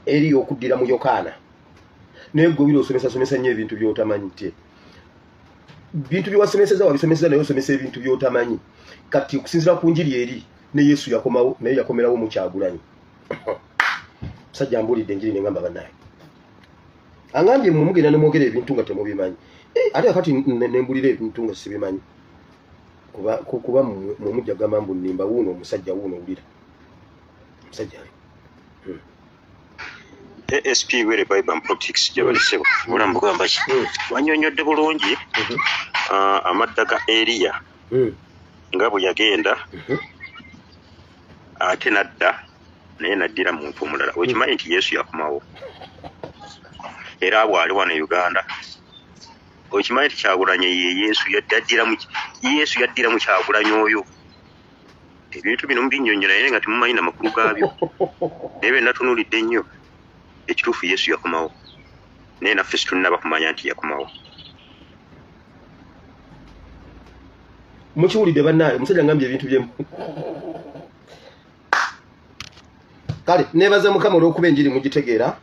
Eriya okuddira mu Yokaana. Naye gwe wira osomesasomesa nnyo ebintu by'otamanyi te bintu byewasomeseza wabisomeseza naye osomesa ebintu by'otamanyi. Kati okusinzira ku njiri eri ne Yesu yakomawo naye yakomerawo mu Kyagulanyi. Musajja mbuulidde enjiri ne ngamba bannaye angambye mmwe mugenda ne mwogera ebintu nga temubimanyi. Eh, ate kati ne mbulira ebintu nga sibimanyi kuba mwe mujja gamba mbu nnimba. Wuuno omusajja wuuno wulira omusajja ali. ASP Were Bible and Politics gye bali ssebo. Bulamu bugamba ki? Wannyonnyodde bulungi amadda ga Eriya nga bwe yagenda ate n'adda naye n'addira muntu omulala. Okimanyi nti Yesu yakomawo era bw'ali wano e Uganda. Okimanyi nti Kyagulanyi ye Yesu Yesu yaddira mu Kyagulanyi oyo. Ebintu bino mubinnyonnyola naye nga temumanyi na makulu gaabyo. Naye bye natunuulidde ennyo ekituufu Yesu yakomawo naye naffe situnnaba kumanya nti yakomawo. Mukiwulidde bannaaye, omusajja ngambye ebintu byemu. Kale neebaza Mukama olw'okuba enjiri mugitegeera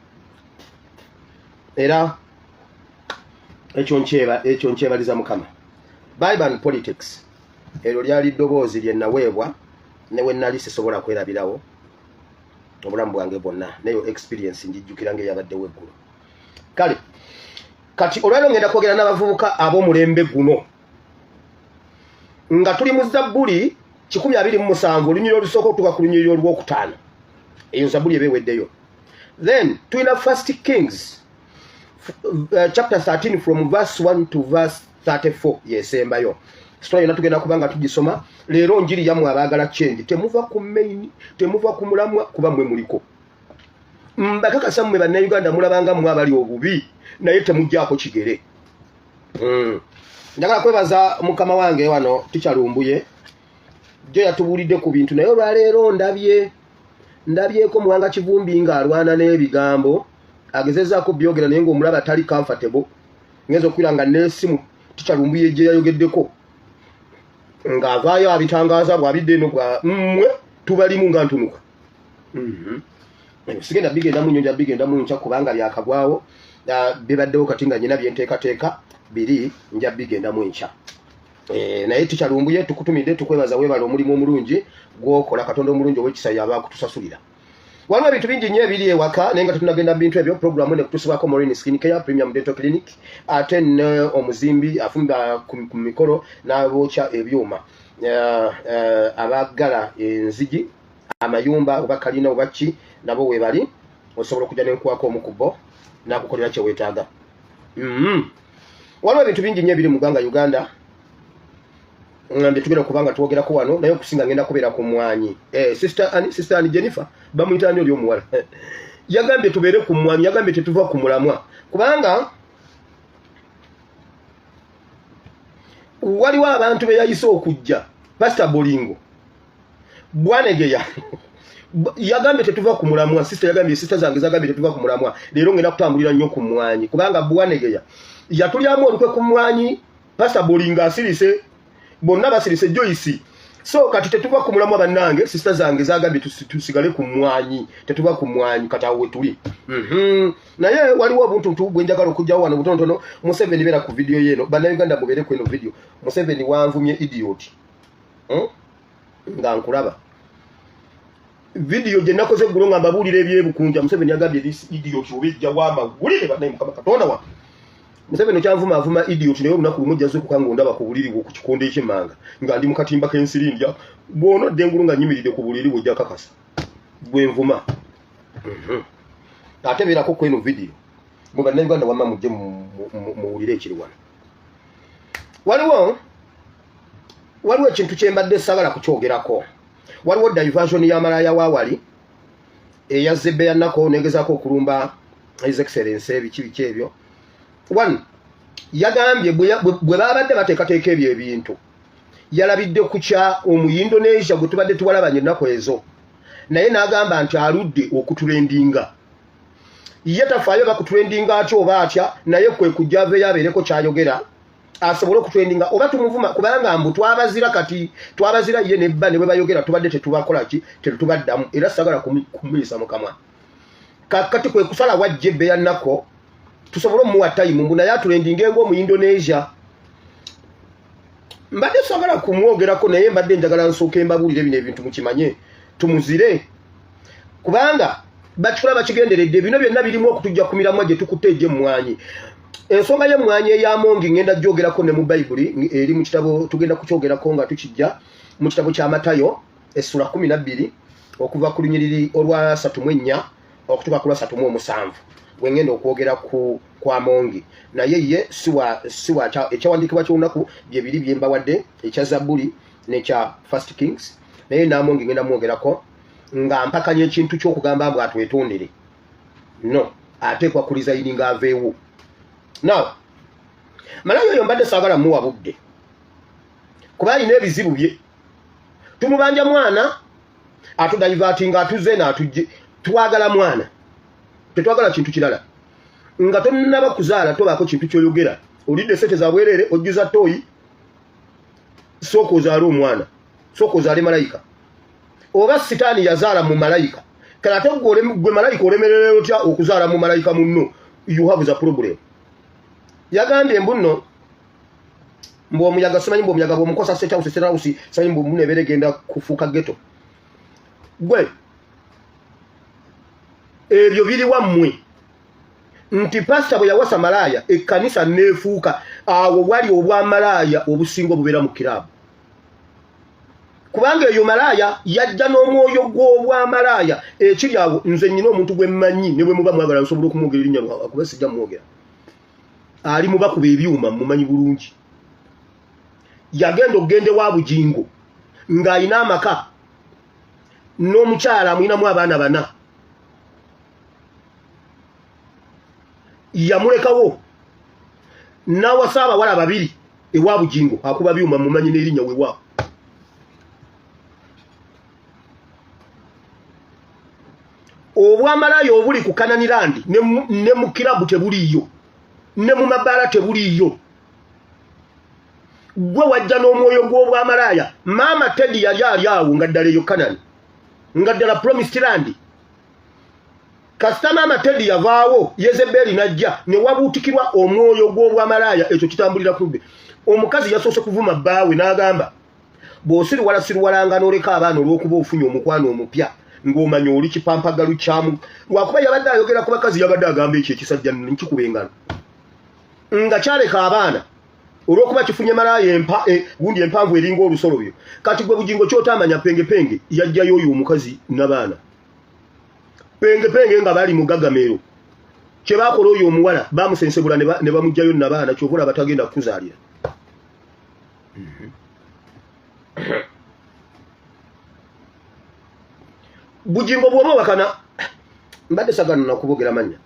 era ekyo nkyebaliza Mukama. Bible and Politics eryo lyali ddoboozi lye naweebwa ne we nali sisobola kwerabirawo obulamu bwange bwonna, neyo experience njijjukira ng'eyabaddewo eggulo. Kale kati olwaliro ngenda kwogera n'abavubuka ab'omulembe guno nga tuli mu Zabbuli 127, olunyiriri olusooka okutuuka ku lunyiriri olwokutaano. Eyo Zabbuli eba eweddeyo. Then tulina First Kings chapter 13 from verse 1 to verse 34 yesembayo. Story yonna tugenda kuba nga tugisoma leero. Njiri yammwe abaagala change, temuva ku main, temuva ku mulamwa, kuba mmwe muliko. Mbakakasa mmwe Bannayuganda mulabanga mmwe abali obubi, naye temuggyako kigere. Njagala kwebaza mukama wange wano Tikyalumbuye jo yatubuulidde ku bintu, naye olwaleero ndabyeko Muwanga Kivumbi ng'alwana n'ebigambo, agezezaako byogera naye ng'omulaba tali comfortable. Ngenza okuwira nga n'esimu Tikyalumbuye gye yayogeddeko ng'avaayo abitangaaza bw'abidde eno bwa mmwe tubalimu nga ntunuka. Sigenda bigendamu nnyo, nja bigendamu nkya kubanga byakagwawo. Bibaddewo kati nga nyina byenteekateeka biri, nja bigendamu enkya. Eh, naye Tikyalumbuye tukutumidde, tukwebaza, weebala omulimu omulungi gwokola. Katonda omulungi ow'ekisa yaba akutusasulira. Waliwo ebintu bingi nnyo ebiri ewaka, naye nga tetunagenda mu bintu ebyo, programu eno ekutusibwako Morin Skin Care Premium Dental Clinic, ate ne omuzimbi afumba ku mikolo n'abookya ebyuma. Abaggala enzigi, amayumba oba kalina oba ki, nabo weebali. Osobola okujja nenkuwako omu ku bo n'akukolera kye weetaaga. Waliwo ebintu bingi nnyo ebiri mu ggwanga Uganda bye tugenda okuba nga twogerako wano, naye okusinga ngenda kubeera ku mwanyi. Eh, sister Annie Jennifer bamuyita ani oli omuwala yagambye tubeere ku mwanyi, yagambye tetuva ku mulamwa kubanga waliwo abantu be yayise okujja. Pastor Bolingo Bwanegeya yagambye tetuva ku mulamwa. Sister yagambye, sister zange zagambye tetuva ku mulamwa. Leero ngenda kutambulira nnyo ku mwanyi kubanga Bwanegeya yatulyamu olukwe ku mwanyi. Pastor Bolingo asirise, bonna basirise, Joyce. So kati tetuva ku mulamwa bannange. Sister zange zagambye tusigale ku mwanyi, tetuva ku mwanyi. Kati awo wetuli. Naye waliwo obuntuntu bwe njagala okugyawo wano butonotono. Museveni, beera ku vidiyo yeeno. Bannayuganda mubeere ku eno vidiyo. Museveni wanvumye idiot, Nga nkulaba vidiyo gye nakoze eggulo nga mbabuulira ebyebukunja, Museveni yagambye this idiot oba ejjawo amawulire. Bannaye, Mukama Katonda wa Museveni okyanvuma avuma idiot, naye olunaku lumu ojja zuukuka ng'ondaba ku buliri bwo ku kikondo eky'emmanga nga ndi mu katimba k'ensiri ndya. Bw'onodda engulu nga nyimiridde ku buliri bw'ojja kakasa bwenvuma. Ate beerako ku eno vidiyo mwe Bannayuganda, wamma mujje muwulire ekiri wano. Waliwo ekintu kye mbadde sagala kukyogerako. Waliwo diversion ya malaya waawali eya Zebbe nako negezaako okulumba His Excellence, biki biki ebyo. One yagambye bwe babadde bateekateeka ebyo ebintu, yalabidde ku kya Omuyindonesia gwe tubadde tuwalabanye ennaku ezo, naye n'agamba nti aludde okutrendinga. Ye tafaayo bakutrendinga atya oba atya, naye kwe kujja aveeyo abeereko kyayogera asobole okutrendinga oba tumuvuma, kubanga mbu twabazira. Kati twabazira ye nebba ne bwe bayogera tubadde tetubakola ki, tetubaddamu, era sagala kumuyisa mu kamwa. Kakati kwe kusala wajja ebbeya nako tusobole omuwa tayimu mbu naye atulendinge ng'omuindonesia. Mbadde sagala kumwogerako, naye mbadde njagala nsooka mbabuulire bino ebintu mukimanye, tumuzire, kubanga bakikola bakigenderedde. Bino byonna birimu okutujja ku miramwa gye tukutte egy'emmwanyi. Ensonga y'emmwanyi ey'amongi ngenda gyogerako ne mu Bayibuli eri mu kitabo, tugenda kukyogerako nga tukijja mu kitabo kya Matayo essula 12 okuva ku lunyiriri olwa 34 okutuuka ku lwa 37, wengenda okwogera ku kwamongi. Naye ye siwa siwa ekyawandiikibwa ky'olunaku bye biri bye mbawadde, ekya Zabbuli n'ekya First Kings. Naye n'amongi ngenda mwogerako nga mpakanya ekintu ky'okugamba mbu atwetondere. No, ateekwa kuresigninga aveewo. Now malayo oyo mbadde saagala muwa budde kuba alina ebizibu bye. Tumubanja mwana, atudivertinga, atuze naatujje. Twagala mwana, tetwagala kintu kirala. Nga tonnaba kuzaala tobaako kintu kyoyogera. Olidde sente za bwereere, ojjuza toyi. Sooka ozaale omwana, sooka ozaale malayika. Oba sitaani yazaala mu malayika, kale ate gwe malayika olemerera otya okuzaala mu malayika munno? You have the problem. Yagambye mbu nno mbu omuyaga, simanyi mbu omuyaga bwomukosa State House, State House simanyi mbu muno ebeera egenda kufuuka ghetto. Gwe ebyo biri wammwe nti pasita bwe yawasa malaaya ekkanisa neefuuka awo wali obwamalaaya obusinga obubeera mu kiraabu, kubanga eyo malaaya yajja n'omwoyo gw'obwamalaaya ekiri awo. Nze nyina omuntu gwe mmanyi, ne bwe muba mwagala nsobola okumwogera erinnya, kuba sijja mwogera, ali mubakuba ebyuma, mumanyi bulungi. Yagenda okugenda ewa Bugingo ng'alina amaka n'omukyala amulinamu abaana bana. Yamulekawo n'awasa abawala babiri ewa Bugingo akuba byuma, mumanyi n'erinnya wewa. Obwamalaaya obuli ku Kananirandi ne mu kirabu tebuliiyo, ne mu mabaala tebuliiyo. Gwe wajja n'omwoyo gw'obwamalaaya. Maama Teddy yali ali awo nga ddala eyo Kanani, nga ddala promised land. Kasita maama Teddy yavaawo, Yezeberi najja ne wabuutikirwa omwoyo gw'obwamalaaya. Ekyo kitambulira kudde. Omukazi yasoose kuvuma bbaawe n'agamba, bw'osiriwala siriwalanga n'oleka abaana olw'okuba ofunye omukwano omupya ng'omanya oli kipampagalu kyamu. Lwakuba yabadde ayogera ku bakazi, yabadde agamba ekyo ekisajja nkikuba engalo nga kyaleka abaana olw'okuba kifunye malaaya empa gundi empanvu eringa olusolobyo. Kati gwe Bugingo kyotaamanya, Pengepenge yajjayo oyo omukazi n'abaana Pengepenge nga bali mu gagamero. Kye baakola oyo omuwala, bamusensebula ne bamugjayo nabaana. Kyova olaba tagenda kukuzaalira. Bugingo bw'oba owakana, mbadde sagana nakubogera mannya,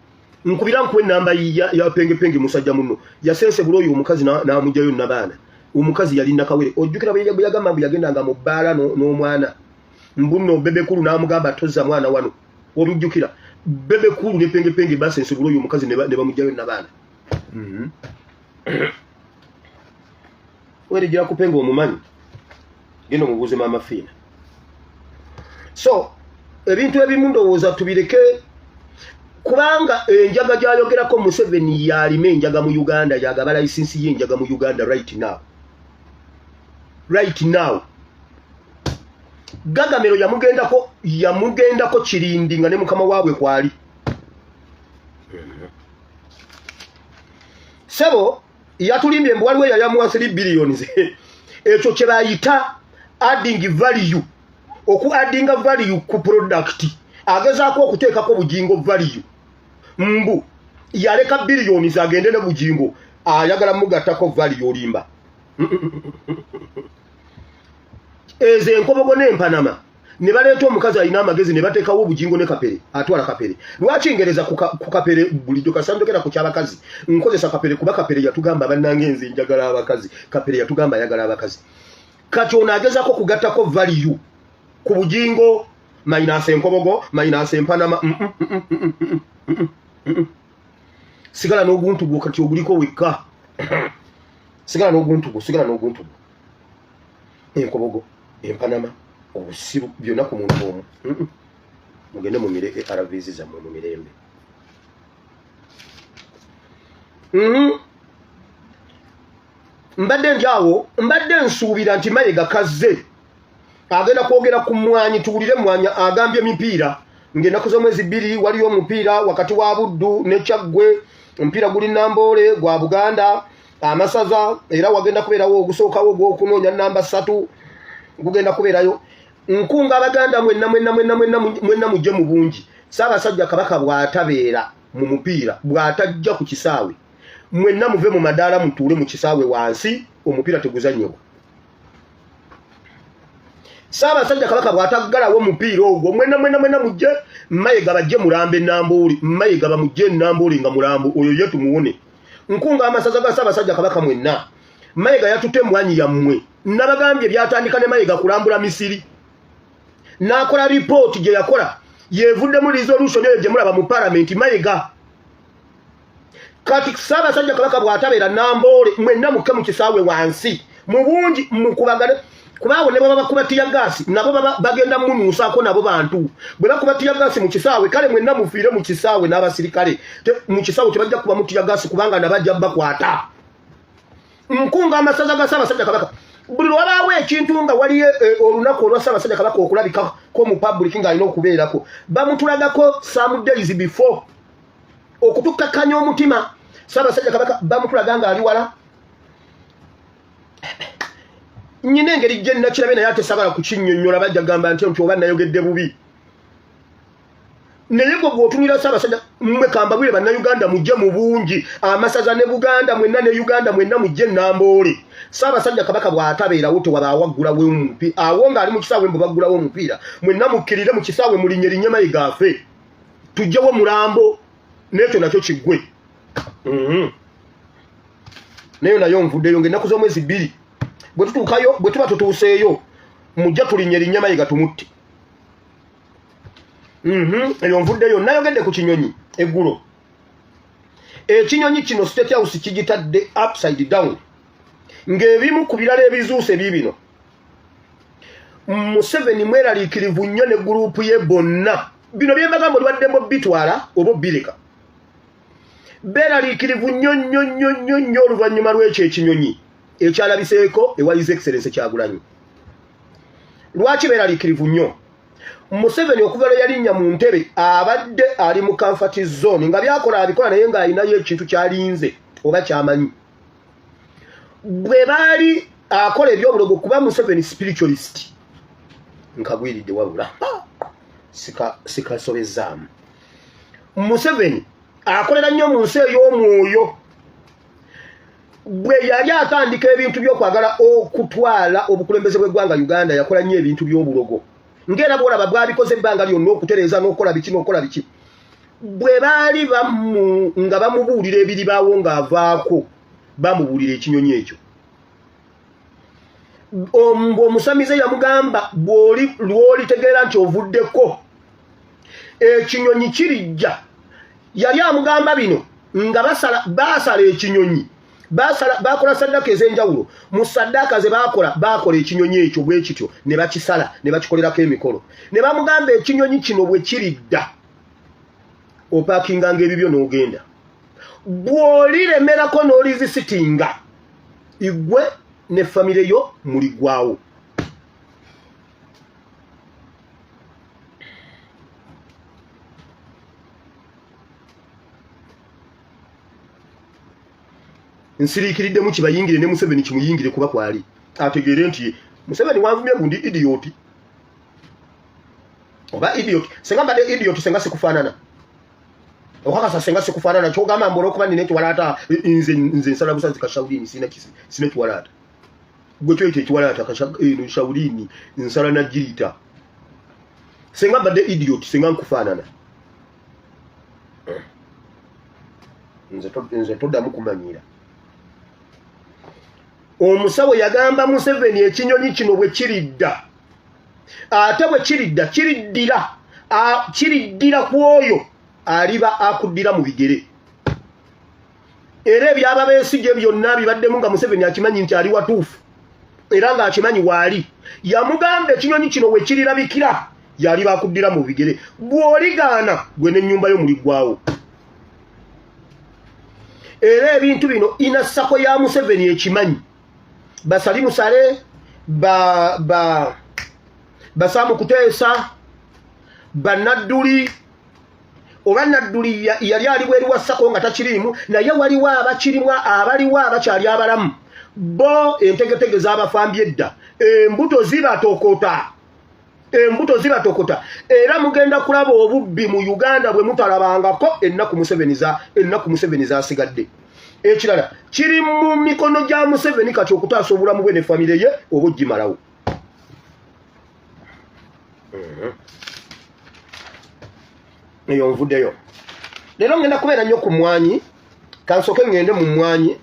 nkubira nkuwa enamba ya Pengepenge. Musajja muno yasensebula oyo omukazi n'amugjayo nabaana. Omukazi yali nakawere. Ojjukira bwe yagamba mbu yagendanga mu bbaala n'omwana, mbu nno Bebekulu n'amugamba tozza mwana wano? Omujjukira? Bebekulu ne Pengepenge basensebula oyo omukazi ne bamugjayo nabaana. Weregira kupenga omumanyi, genda omubuuze Maama Fiina. So ebintu ebimu ndowooza tubireke, kubanga enjaga gyayogerako Museveni yalima enjaga mu Uganda, yagaba layisinsi y'enjaga mu Uganda right now, right now. Gagamero yamugendako, yamugendako kirindi nga ne mukama waabwe kwali. Sebo yatulimbye mbu waliwo eyali amuwa 3 billions. Ekyo kye bayita adding value, oku addinga value ku product. Agezaako okuteekako Bugingo value mbu yaleka billions agende ne Bugingo, ayagala mugattako value. Olimba. Ezo enkobogo n'empanama ne baleeta omukazi alina amagezi ne bateekawo Obugingo ne Kapere. Atwala Kapere. Lwaki ngereza ku Kapere bulijjo? Kasanjogera ku kyabakazi, nkozesa Kapere kuba Kapere yatugamba, bannange nze njagala abakazi. Kapere yatugamba ayagala abakazi. Kati ono agezako kugattako value ku Bugingo, minus enkobogo, minus empanama. Sigala n'oguntu gwo kati oguliko wekka. Sigala n'oguntu gwo, sigala n'oguntu gwo. Enkobogo, empanama, obusiru byonna ku muntu omu. Mugende mumire ARVs zammwe mu mirembe. Mbadde ndi awo, mbadde nsuubira nti Mayiga kazze agenda kwogera ku mmwanyi, tuwulire emmwanyi agambye emipiira ng'ennaku z'omwezi 2 waliyo omupiira wakati wa Buddu ne Kyaggwe, omupiira guli Namboole gwa Buganda amasaza, era wagenda kubeerawo ogusookawo ogw'okunoonya namba 3 gugenda kubeerayo. Nkunga Abaganda mwenna mwenna mwenna mwenna mwenna mujje mu bungi. Ssaabasajja Kabaka bw'atabeera mu mupiira, bw'atajja ku kisaawe, mwenna muve mu madaala mutuule mu kisaawe wansi, omupiira teguzannyibwa. Ssaabasajja Kabaka bw'ataggalawo omupiira ogwo, mwenna mwenna mwenna mujje. Mayiga bajje mulambo e Namboole, Mayiga bamujje e Namboole nga mulambo oyo ye tumuwone. Nkunga amasaza ga Ssaabasajja Kabaka mwenna. Mayiga yatutte emmwanyi yammwe. Nabagambye byatandika ne Mayiga kulambula Misiri, n'akola ripooti gye yakola yeevuddemu resolution eyo gye mulaba mu palamenti. Mayiga kati Ssaabasajja Kabaka bw'atabeera Namboole, mwenna mukke mu kisaawe wansi mu bungi mukubagane, kubaawo ne baba bakuba tiyagaasi nabo baba bagenda munuusaako nabo bantu bwe bakuba tiyagaasi mu kisaawe. Kale mwenna mufiire mu kisaawe n'abasirikale mu kisaawe tebajja kubamu tiyagaasi kubanga nabajja bakwata. Nkunga amasaza ga Ssaabasajja Kabaka, buli lwabaawo ekintu nga waliyo olunaku olwa Ssaabasajja Kabaka okulabikako mu public ng'alina okubeerako, bamutulagako some days before okutukakkanya omutima. Ssaabasajja Kabaka bamutulaga ng'ali wala. Nnyina engeri gye nakirabye naye ate saagala kukinnyonnyola, bajja kugamba nti oba nayogedde bubi. Naye gwe bw'otunira Ssaabasajja, mmwe kambabwire Bannayuganda mujje mu bungi, amasaza ne Buganda mwenna ne Uganda mwenna mujje Namboole. Ssaabasajja Kabaka bw'atabeerawo tewabaawo aggulawo omupiira awo ng'ali mu kisaawe, mbu baggulawo omupiira. Mwenna mukkirire mu kisaawe mulinnye linnye Mayiga afe, tujjewo mulambo n'ekyo nakyo kiggwe. Nayo nayo nvuddeyo ng'ennaku z'omwezi 2 bwe tutuukayo, bwe tuba tutuuseeyo mujja tulinnye linnye Mayiga tumutte. Eyo nvuddeyo. Nayogedde ku kinyonyi eggulo. Ekinyonyi kino State House kigitadde upside down ng'ebimu ku birala ebizuuse biibino. Museveni mweraliikirivu nnyo ne gurupu ye bonna. Bino bye mbagamba olibaddemu obitwala oba obireka. Beeraliikirivu nnyo nnyo nnyo nnyo nnyo oluvannyuma lw'ekyo ekinyonyi ekyalabiseeko ewa His Excellency Kyagulanyi. Lwaki beeraliikirivu nnyo? Museveni okuva lwe yalinnya mu ntebe abadde ali mu comfort zone nga byakola abikola naye ng'alinayo ekintu ky'alinze oba ky'amanyi. Bwe baali akola ebyobulogo kuba Museveni spiritualist, nkagwiridde wabula sikasobezaamu. Museveni akolera nnyo mu nsi ey'omwoyo. Bwe yali atandika ebintu by'okwagala okutwala obukulembeze bw'eggwanga Uganda, yakola nnyo ebintu by'obulogo ng'era bw'olaba bw'abikoze ebbanga lyonna okutereeza n'okukola biki n'okukola biki. Bwe baali nga bamubuulira ebiribaawo ng'avaako, bamubuulira ekinyonyi ekyo. Omusamize yamugamba lw'olitegeera nti ovuddeko ekinyonyi kirijja. Yali amugamba bino nga baasala ekinyonyi, bakola saddaaka ez'enjawulo. Mu saddaaka ze baakola, baakola ekinyonyi ekyo bwe kityo ne bakisala ne bakikolerako emikolo. Ne bamugamba ekinyonyi kino bwe kiridda opaakinganga ebibyo n'ogenda, bw'oliremerako n'olizisitinga igwe ne famire yo muligwawo. Nsiriikiriddemu kibayingire ne Museveni kimuyingire kuba kwali ategeere nti Museveni wanvumye gundi idiot oba idiot. Senga mbadde idiot, senga sikufaanana okakasa, senga sikufaanana kyogamba mbu olwokuba nina ekiwalaata. Nze nsala busazi kashawulini, sina ekiwalaata. Gwe kyoyita ekiwalaata eno shawulini nsala nagiyita. Senga mbadde idiot, senga nkufaanana. Nze toddamu kumanyira. Omusawo yagamba Museveni ekinyonyi kino bwe kiridda, ate bwe kiridda kiriddira ku oyo aliba akuddira mu bigere. Era ebyaba Besigye byonna bibaddemu nga Museveni akimanyi nti ali watuufu era ng'akimanyi waali. Yamugamba ekinyonyi kino we kirirabikira Yali bakuddira mu bigere. Bw'oligaana gwe n'ennyumba yo muliggwawo. Era ebintu bino inasako ya Museveni ekimanyi. Basali musale ba ba basamu kuteesa banadduli oba nadduli yali ali bweru wa sako nga takiriimu, naye waliwo abakirimu, abaliwo abakyali abalamu, bo entegetege z'abafambye edda, embuto zibatokota, embuto zibatokota. Era mugenda kulaba obubbi mu Uganda bwe mutalabangako ennaku Museveni zasigadde. Ekirala kiri mu mikono gya Museveni kati okutaasa obulamu bwe ne famire ye oba ogimalawo. Eyo nvuddeyo. Leero ngenda kubeera nnyo ku mmwanyi. Kansooke ngende mu mmwanyi.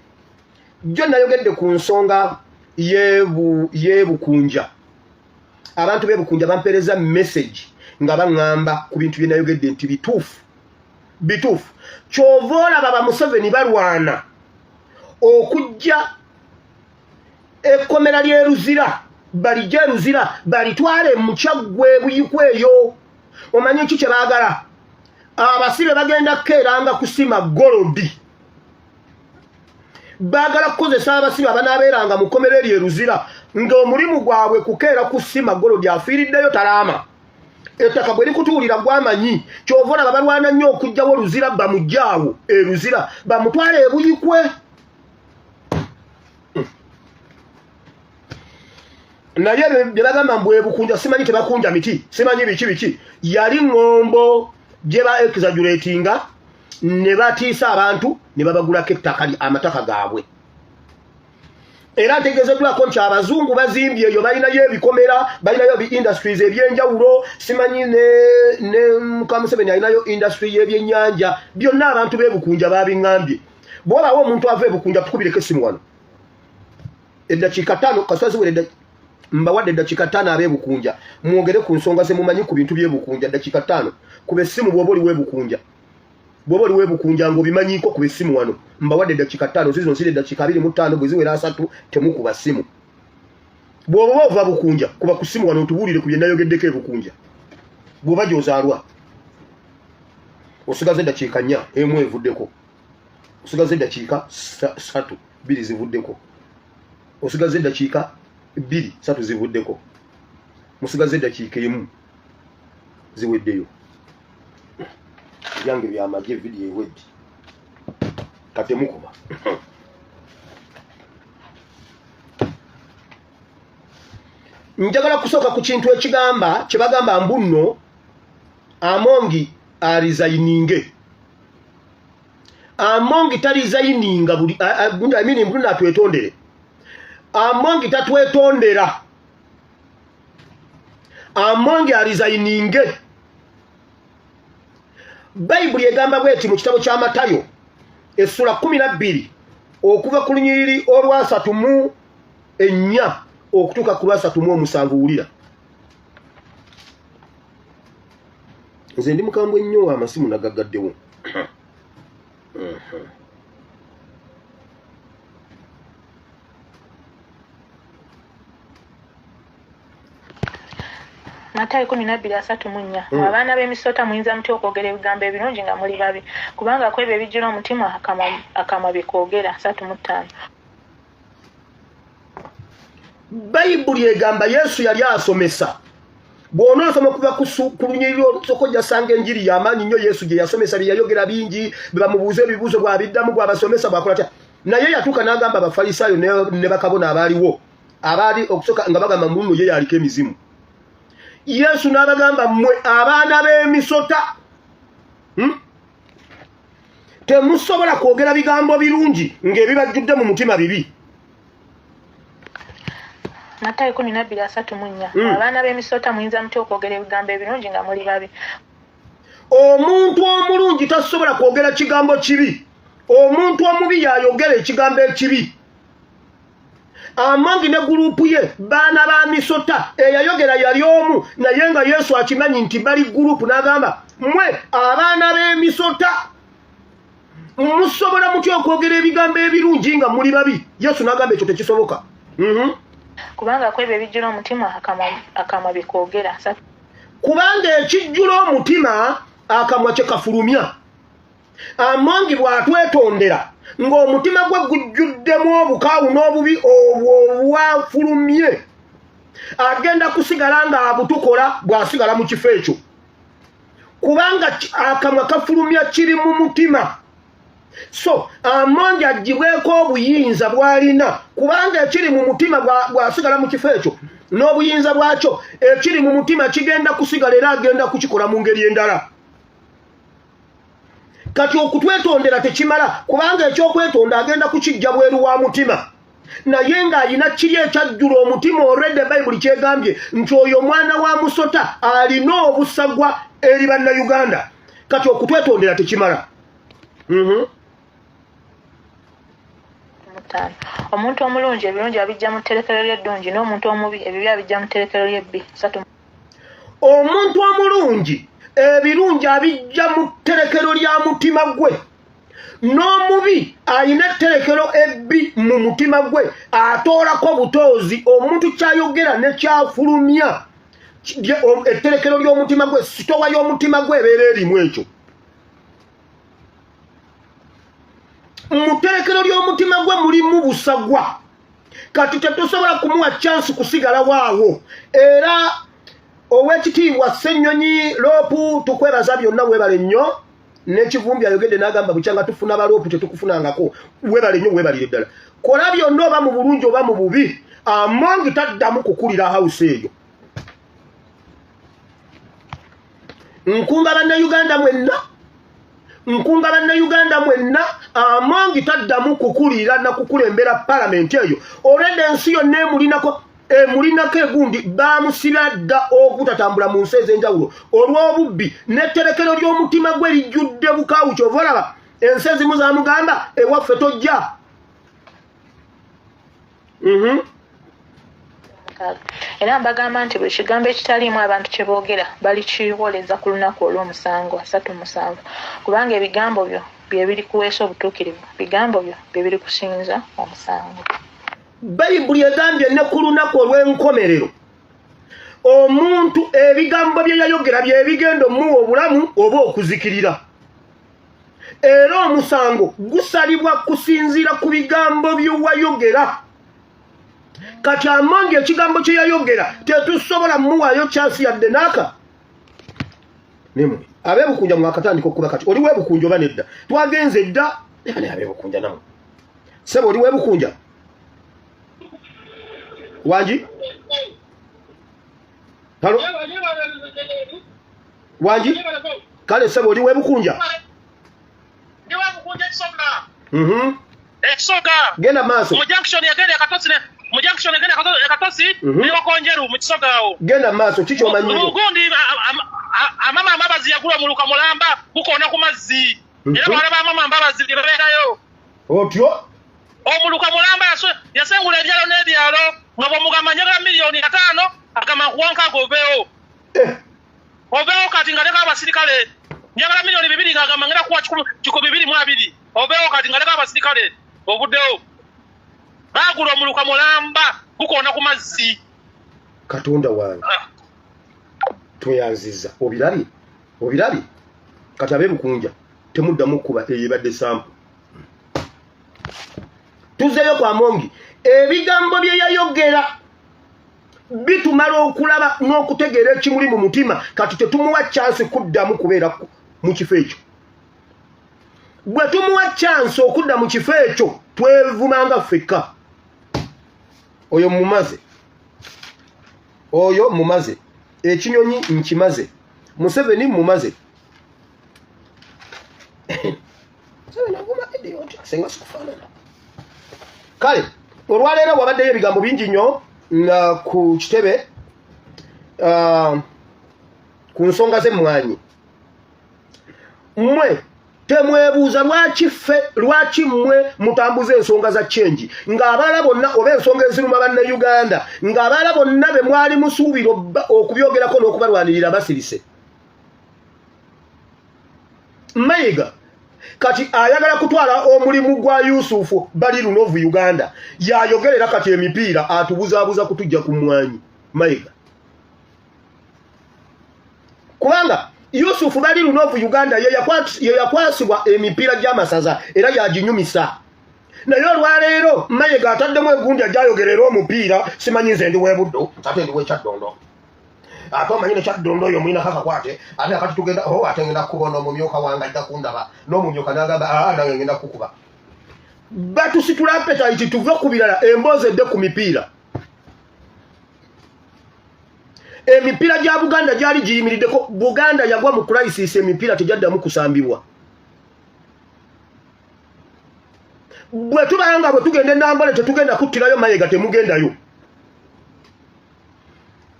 Jjo nayogedde ku nsonga y'ebukunja. Abantu b'ebukunja bampeereza message nga baŋŋamba ku bintu bye nayogedde nti bituufu, bituufu. Kyova olaba ba Museveni balwana okujja ekkomera ly'e Luzira, balijja e Luzira balitwale mu Kyaggwe Buyikwa eyo. Omanyi ki kye baagala? Abasibe bagenda kukeeranga kusima golodi. Baagala kukozesa abasibe abanaabeeranga mu kkomera eryo e Luzira ng'omulimu gwabwe kukeera kusima golodi. Afiiriddeyo talaama, ettaka bwe likutuulira gwamanyi. Kyova olaba balwana nnyo okuggyawo Luzira, bamuggyaawo e Luzira bamutwale e Buyikwe. Naye bye bagamba mbu ebukunja simanyi tebakunja miti, simanyi biki biki, yali ŋŋombo gye ba exaggeratinga ne batiisa abantu ne babagulako ettaka, amataka gaabwe. Era ntegeezeddwako nti abazungu bazimbye eyo, balinayo ebikomera, balinayo bi industries ebyenjawulo, simanyi ne muka Museveni alinayo industry y'ebyennyanja. Byonna abantu b'ebukunja babiŋŋambye. Bw'obawo omuntu ava ebukunja, tukubireko essimu wano eddakiika 5 kasaziwere. Mbawadde eddakiika 5, ab'ebukunja mwogere ku nsonga ze mumanyi ku bintu by'ebukunja. Eddakiika 5, kuba essimu bw'oba oli w'ebukunja. Bw'oba oli w'ebukunja ng'obimanyiiko, kuba essimu wano. Mbawadde eddakiika 5 zizo, nsiri eddakiika 25, bwe ziwera 30 temukuba ssimu. Bw'oba ova Bukunja, kuba ku ssimu wano otubuulire ku bye nayogeddeko ebukunja bw'oba gy'ozaalwa. Osigaze eddakiika 4, emu evuddeko. Osigaze eddakiika 3, 2 zivuddeko. Osigaze eddakiika 2, 3 zivuddeko. Musigaze eddakiika 1, ziweddeyo. Byange byamagye, vidiyo ewedde, katemukuba. Njagala kusooka ku kintu ekigamba kye bagamba mbu nno Amongi aresigninge. Amongi taresigninga buli, I mean, mbu natwetondere. Amongi tatwetondera, Amongi aresigninge. Bayibuli egamba bweti mu kitabo kya Matayo essula 12 okuva ku lunyiriri olw'34 okutuuka ku lw'37. Wulira, nze ndi mukambwe nnyo, amasimu nagagaddewo. Matayo 12:34. Abaana b'emisota, muyinza mutya okwogera ebigambo ebirungi nga muli babi? Kubanga ku ebyo ebijjula omutima akamwa bye koogera. 35. Bayibuli egamba Yesu yali asomesa. Bw'onoosoma okuva ku lunyiriri olusooka ojasanga enjiri y'amaanyi nnyo Yesu gye yasomesa. Bye yayogera bingi, bye bamubuuza ebibuuzo bw'abiddamu, bw'abasomesa, bw'akola tya. Naye yatuuka n'agamba Abafalisaayo ne bakabona abaaliwo abaali okusooka nga bagamba mbu nno ye yaliko emizimu. Yesu n'abagamba, "Mmwe abaana b'emisota, Temusobola kwogera bigambo birungi ng'ebibajjudde mu mutima bibi." Matayo 12:34. Abaana b'emisota, muyinza mutya okwogera ebigambo ebirungi nga muli babi? Omuntu omulungi tasobola kwogera kigambo kibi. Omuntu omubi yayogera ekigambo ekibi. Amongi ne gurupu ye baana ba misota. Eyayogera yali omu, naye nga Yesu akimanyi nti bali gurupu, n'agamba, "Mmwe abaana b'emisota, musobola mutya okwogera ebigambo ebirungi nga muli babi?" Yesu n'agamba ekyo tekisoboka. Kubanga ku ebyo ebijjula omutima akamwa bye koogera. Kubanga ekijjula omutima akamwa kye kafulumya. Amongi bw'atwetondera ng'omutima gwe gujjuddemu obukaawu n'obubi obwo obwafulumye, agenda kusigala ng'abutukola bw'asigala mu kifo ekyo, kubanga akamwa kafulumya kiri mu mutima. So Amongi aggyibweko obuyinza bw'alina, kubanga ekiri mu mutima bw'asigala mu kifo ekyo n'obuyinza bwakyo, ekiri mu mutima kigenda kusigala era agenda kukikola mu ngeri endala. Kati okutwetondera tekimala, kubanga ekyokwetonda agenda kukijja bweru wa mutima, naye ng'alina kiri ekyajjula omutima. Olwedde Bayibuli kyegambye nti oyo mwana wa musota, alina obusagwa eri Bannayuganda. Kati okutwetondera tekimala. Omuntu omulungi ebirungi abijja mu tterekero ly'eddungi, n'omuntu omubi ebibi abijja mu tterekero ly'ebbi. 3. Omuntu omulungi ebirungi abijja mu tterekero lya mutima gwe, n'omubi alina etterekero ebbi mu mutima gwe, atoolako butoozi. Omuntu kyayogera ne kyafulumya, etterekero ly'omutima gwe, sitowa y'omutima gwe ebeera erimu ekyo. Mu tterekero ly'omutima gwe mulimu busagwa. Kati tetusobola kumuwa chansi kusigala waawo. Era Owekitiibwa Ssennyonyi Loopu, tukwebaza byonna, webale nnyo. N'ekivumbi ayogedde n'agamba, bukyanga tufuna baloopu tetukufunangako. Webale nnyo, webalire ddala. Kola byonna, oba mu bulungi oba mu bubi, Amongi taddamu kukulira house eyo. Nkunga Bannayuganda mwenna, nkunga Bannayuganda mwenna, Amongi taddamu kukulira na kukulembera palamenti eyo. Olwedde ensi yonna emulinako emulinako egundi, bamusiba dda obutatambula mu nsi ez'enjawulo olw'obubbi n'etterekero ly'omutima gwe lijjudde bukaawu. Kyova olaba ensi ezimu zamugamba, ewaffe tojja. Era mbagamba nti buli kigambo ekitaliimu abantu kye boogera balikiwoleza ku lunaku olw'omusango. 37. Kubanga ebigambo byo bye birikuweesa obutuukirivu, bigambo byo bye birikusinza omusango. Bayibuli egambye ne ku lunaku olw'enkomerero omuntu ebigambo bye yayogera bye bigenda omuwa obulamu oba okuzikirira, era omusango gusalibwa kusinziira ku bigambo bye wayogera. Kati Amongi ekigambo kye yayogera tetusobola muwaayo kyansi yadde naaka. Nemwe abebukunja mwakatandika okuba, kati oli webukunja oba nedda? Twagenze dda naye abebukunja namwe. Sebo, oli webukunja wangi? Halo, wangi? Kale sebo, oli webukunja? Ekisoga. Genda maaso. Mu junction yagenda ekatosi, ne mu junction yagenda ekatosi ne Wakonjeru mu Kisoga awo. Genda maaso, kikyomanyiyo? Gundi amama Ambabazi yagula omuluka mulamba gukoona ku mazzi, era bawala ba mama Mbabazi babeerayo. Otyo. Omuluka mulamba, yasengula ebyalo n'ebyalo, nga bwomugamba njagala 5 miliyoni, agamba nkuwa 60 oveewo. Oveewo. Kati nga leka abasirikale, njagala 2 miliyoni, ng'agamba ngenda kuwa 220, oveewo. Kati nga leka abasirikale, ovuddewo. Baagula omuluka mulamba gukoona ku mazzi. Katonda wange! Tweyanziza. Obirabye, obirabye. Kati abebukunja temuddamu kuba eyo ebadde sample. Tuzeeyo kwa Amongi. Ebigambo bye yayogera bitumala okulaba n'okutegeera ekimuli mu mutima. Kati tetumuwa chance kuddamu kubeera mu kifo ekyo. Bwe tumuwa chance okudda mu kifo ekyo, twevumanga ffekka. Oyo mumaze, oyo mumaze, ekinyonyi nkimaze, Museveni mumaze. Museveni avuma idiot, senga sikufaanana. Kale olwaleero wabaddeyo ebigambo bingi nnyo nga ku kitebe, ku nsonga z'emmwanyi. Mmwe temwebuuza lwaki ffe, lwaki mmwe mutambuza ensonga za change ng'abalala bonna, oba ensonga eziruma Bannayuganda, ng'abalala bonna be mwali musuubira okubyogerako n'okubalwanirira basirise. Mayiga kati ayagala kutwala omulimu gwa Yusufu Bali Lunovu Uganda, yayogerera kati emipiira, atubuzaabuza kutujja ku mwanyi. Mayiga. Kubanga Yusufu bali lunovu Uganda ye yakwasibwa emipiira gy'amasaza era yaginyumisa. Naye olwaleero Mayiga ataddemu egundi ajayogerera omupiira, simanyi nze ndi w'ebuddu ate ndi w'ekyaddondo, ate omanyi ne kyaddondo oyo mulina kakakwate, ate akati tugenda oh, ate ngenda kukuba n'omumyuka wange ajja kundaba, n'omumyuka n'agamba aa nange ngenda kukuba. Batusitula appetite tuve ku birala, emboozi edde ku mipiira. Emipiira gya Buganda gyali giyimiriddeko. Buganda yagwa mu crisis, emipiira tegyaddamu kusambibwa. Bwe tubanga bwe tugenda enambole tetugenda kuttirayo Mayiga, temugendayo.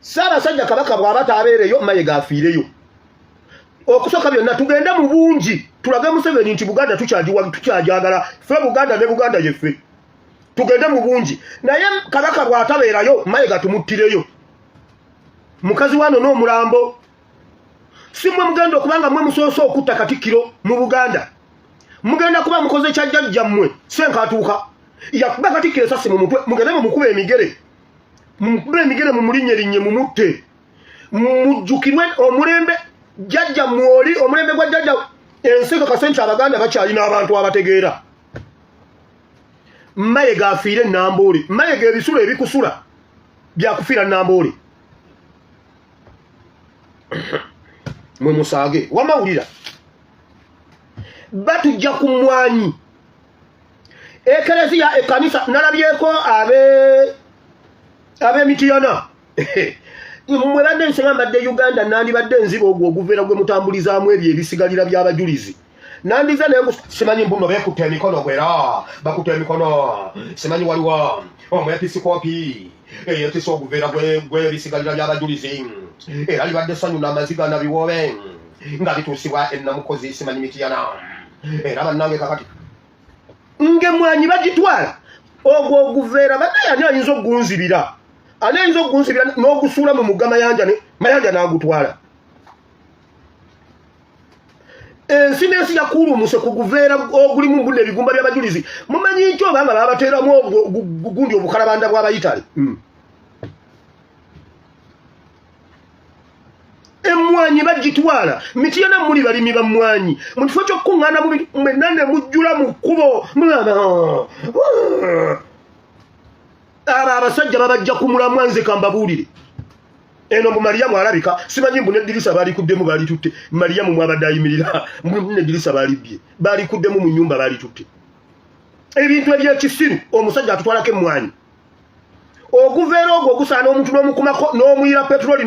Ssaabasajja Kabaka bw'aba taabeereyo, Mayiga afiireyo. Okusooka byonna tugende mu bungi tulage Museveni nti Buganda tukyagyagala ffe, Buganda ne Buganda yeffe. Tugende mu bungi, naye Kabaka bw'atabeerayo Mayiga tumuttireyo mukazi wano n'omulambo. Si mmwe mugenda okubanga mmwe musoose okutta Katikkiro mu Buganda, mugenda kuba mukoze kya jjajjammwe Senkatuuka yakuba Katikkiro esasi mu mutwe. Mugende mumukuba emigere, mumukube emigere, mumulinnyerinnye, mumutte, mujjukirwe omulembe jjajja mwoli, omulembe gwa jjajja. Ensi ekakase nti Abaganda bakyalina abantu abategeera. Mayiga afiire Namboole. Mayiga ebisulo ebikusula byakufiira Namboole. Mwe musaage wamawulira batujja ku mwanyi ekereziya ekkanisa. Nalabyeko ab'emitiyana mwe badde nsenga mbadde Uganda nandibadde nziba ogwo oguveera gwe mutambulizaamu ebyo ebisigalira by'abajulizi, nandiza naye simanyi mbuno beekutta emikono gwera bakutta emikono, simanyi waliwo omwepisikoopi eyetisa oguveera gw'ebisigalira by'abajulizi, era libadde ssanyu n'amaziga na biwoobe nga bituusibwa ennamukozi simanyi Mitiyana. Era bannange kakati ng'emmwanyi bagitwala ogwo oguveera, bannaye ani ayinza okugunzibira? Ani ayinza okugunzibira n'ogusuula mu mugga Mayanja, Mayanja n'agutwala? Ensi n'ensi yakuulumuse ku guveera ogulimu mbuna ebigumba by'abajulizi. Mumanyi nti obanga babateeramu gundi obukalabanda bw'abayitale Emmwanyi bagitwala Mitiyana. Muli balimi ba mmwanyi, mu kifo ky'okukuŋŋaana mwenna ne mujjula mu kkubo, abo abasajja babajja ku mulamwa. Nze kambabuulire, eno mbu Mariyamu alabika simanyi mbu neddirisa balikuddemu, balitutte. Mariyamu mwabadde ayimirira, neddirisa balibbye, balikuddemu mu nyumba, balitutte. Ebintu ebyekisiru. Omusajja atutwalako emmwanyi, oguveera ogwo ogusaana omuntu n'omukumako n'omuyira petroli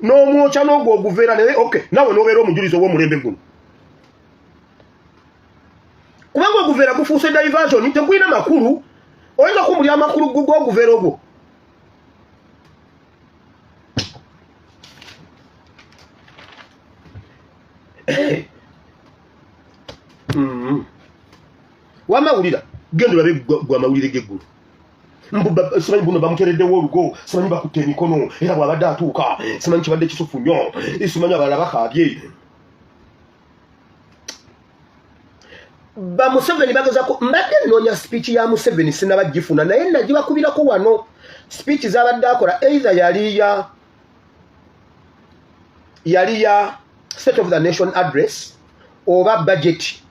n'omwokya n'ogwo oguveera. Naye ok, nawe n'obeera omujulizi ow'omulembe guno, kubanga oguveera gufuuse diversion, tegulina makulu. Oyinza okumbulya amakulu g'oguveera ogwo? Wama wulira, genda olabe gwe amawulire g'eggulu. Simanyi buno bamutereddewo olugo, simanyi bakutte emikono, era bw'abadde atuuka simanyi kibadde kisufu nnyo, simanyi abalala bakaabye. Ba Museveni bagezako. Mbadde nnoonya speech ya Museveni, sinabagifuna, naye nagibakubirako wano. Speech zabadde akola either yali ya State of the Nation Address oba budget,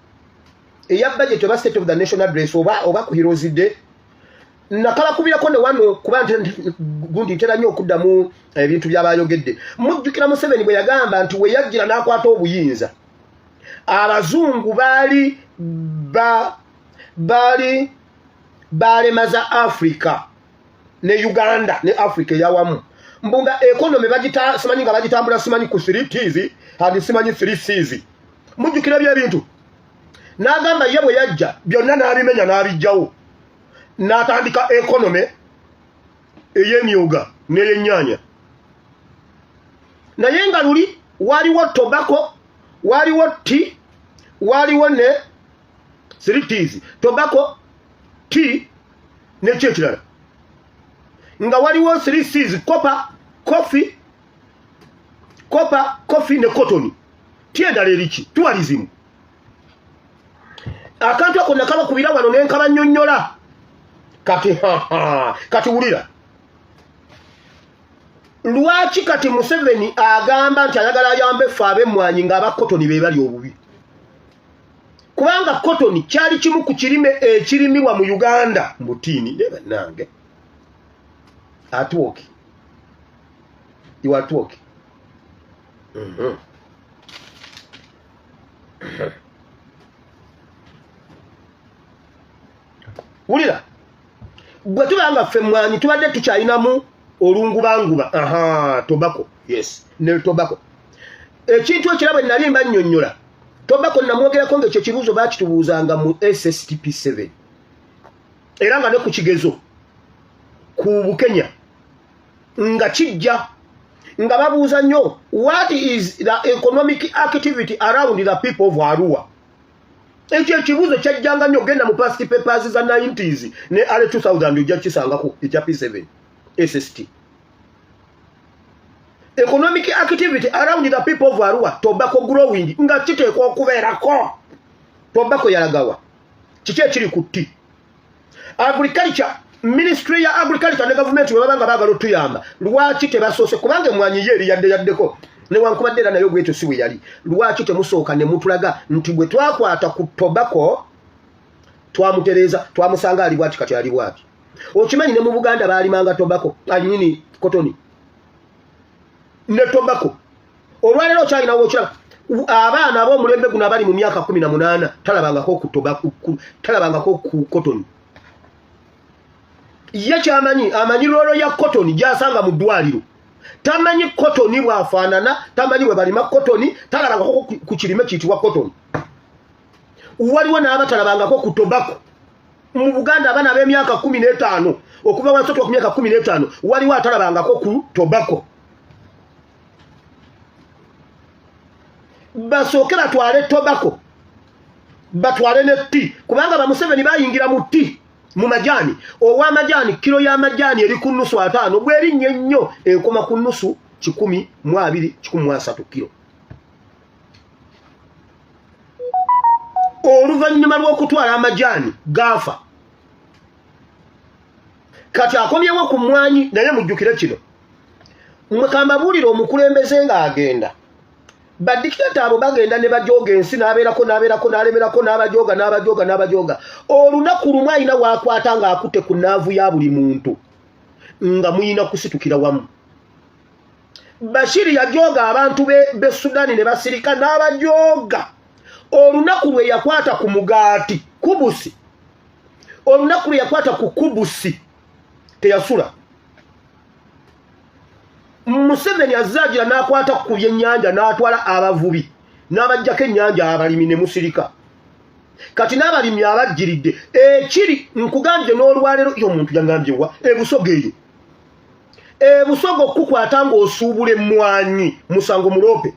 eya budget oba State of the Nation Address oba ku Heroes Day. Nakalakubirako ne wano kuba gundi ntera nnyo okuddamu ebintu byabayogedde. Mujjukira Museveni bwe yagamba nti we yajjira n'akwata obuyinza, abazungu baali ba baali balemaza Africa ne Uganda ne Africa eyawamu, mbu nga economy bagita simanyi nga bagitambula simanyi ku 3 Ts and simanyi 3 Cs. Mujjukira byebintu n'agamba ye bwe yajja byonna n'abimenya n'abijjawo, n'atandika economy ey'emyuga n'ey'ennyaanya. Naye nga luli waliwo tobacco, waliwo tea, waliwo ne three Ts, tobacco, tea neki ekirala, nga waliwo three Cs, copper, coffee, copper, coffee ne cotton. Ti endala eriki tourism. Akantu ako nakabakubira wano nenkabanyonnyola. Kati kati wulira. Lwaki kati Museveni agamba nti ayagala ayambe ffe ab'emmwanyi ng'aba kotoni be bali obubi? Kubanga kotoni kyali kimu ku kirime ekirimibwa mu Uganda mutiini. Naye bannange, atwoki you are talking. Wulira, bwe tuba nga ffe mwanyi tubadde tukyalinamu olungubanguba, aha, tobacco, yes, ne tobacco ekintu ekira bwe nali mbannyonnyola tobacco namwogerako nga ekyo ekibuuzo bakitubuuzanga mu SSTP 7 era nga ne ku kigezo ku Bukenya nga kijja nga babuuza nnyo, what is the economic activity around the people of Arua? Ekyo ekibuuzo kyajjanga nnyo. Genda mu past papers za 90s ne early 2000, ojja kisangako ekya P7 SST, economic activity around the people of Arua, tobacco growing, nga kiteekwa okubeerako. Tobacco yalagawa? Kiki ekiri ku tti? Agriculture, ministry ya agriculture ne gavumenti bwe baba nga baagala otuyamba, lwaki tebasoose? Kubanga emwanyi ye eri yadde yaddeko newankubadde era naye ogwekyo si bwe yali. Lwaki temusooka ne mutulaga nti bwe twakwata ku tobacco twamutereeza, twamusanga ali bwati, kati ali bwati? Okimanyi ne mu Buganda baalimanga tobacco, anyini kotoni ne tobacco. Olwaleero okyalinawo okiraba abaana ab'omulembe guno abali mu myaka 18 talabangako ku tobacco, talabangako ku kotoni. Ye kyamanyi, amanyi roll ya kotoni gyasanga mu ddwaliro. Tamanyi kotoni bw'afaanana, tamanyi bwe balima kotoni, talabangako ku kirime kiyitibwa kotoni. Waliwo n'abatalabangako ku tobacco mu Buganda. Abaana ab'emyaka 15 okuva wansi otuka ku myaka 15, waliwo atalabangako ku tobacco. Basooke batwale tobacco, batwale ne tea, kubanga bamuseveni bayingira mu tea, mu majaani. Ow'amajaani, kiro y'amajaani eri ku nusu 50, bwerinnya ennyo ekoma ku nusu 120, 130 kiro. Oluvannyuma lw'okutwala amajaani gaafa, kati akomyewo ku mmwanyi. Naye mujjukire kino, mwe kambabuulire, omukulembeze ng'agenda, badikitata abo bagenda ne bajooga ensi, n'abeerako, n'abeerako, n'alemerako, n'abajooga, n'abajooga, n'abajooga. Olunaku lumu alina waakwata ng'akutte ku naavu ya buli muntu, nga muyina kusitukira wamu. Bashiri yajooga abantu be Sudaani ne basirika, n'abajooga. Olunaku lwe yakwata ku mugaati kubusi, olunaku lwe yakwata ku kubusi, teyasula. Museveni azaagira n'akwata ku byennyanja, n'atwala abavubi, n'abajjako ennyanja, abalimi ne musirika. Kati n'abalimi abajjiridde ekiri nkugambye n'olwaleero, yo omuntu yangambye wa ebusoga eyo, ebusoga okukukwata ng'osuubula emmwanyi musango muloope.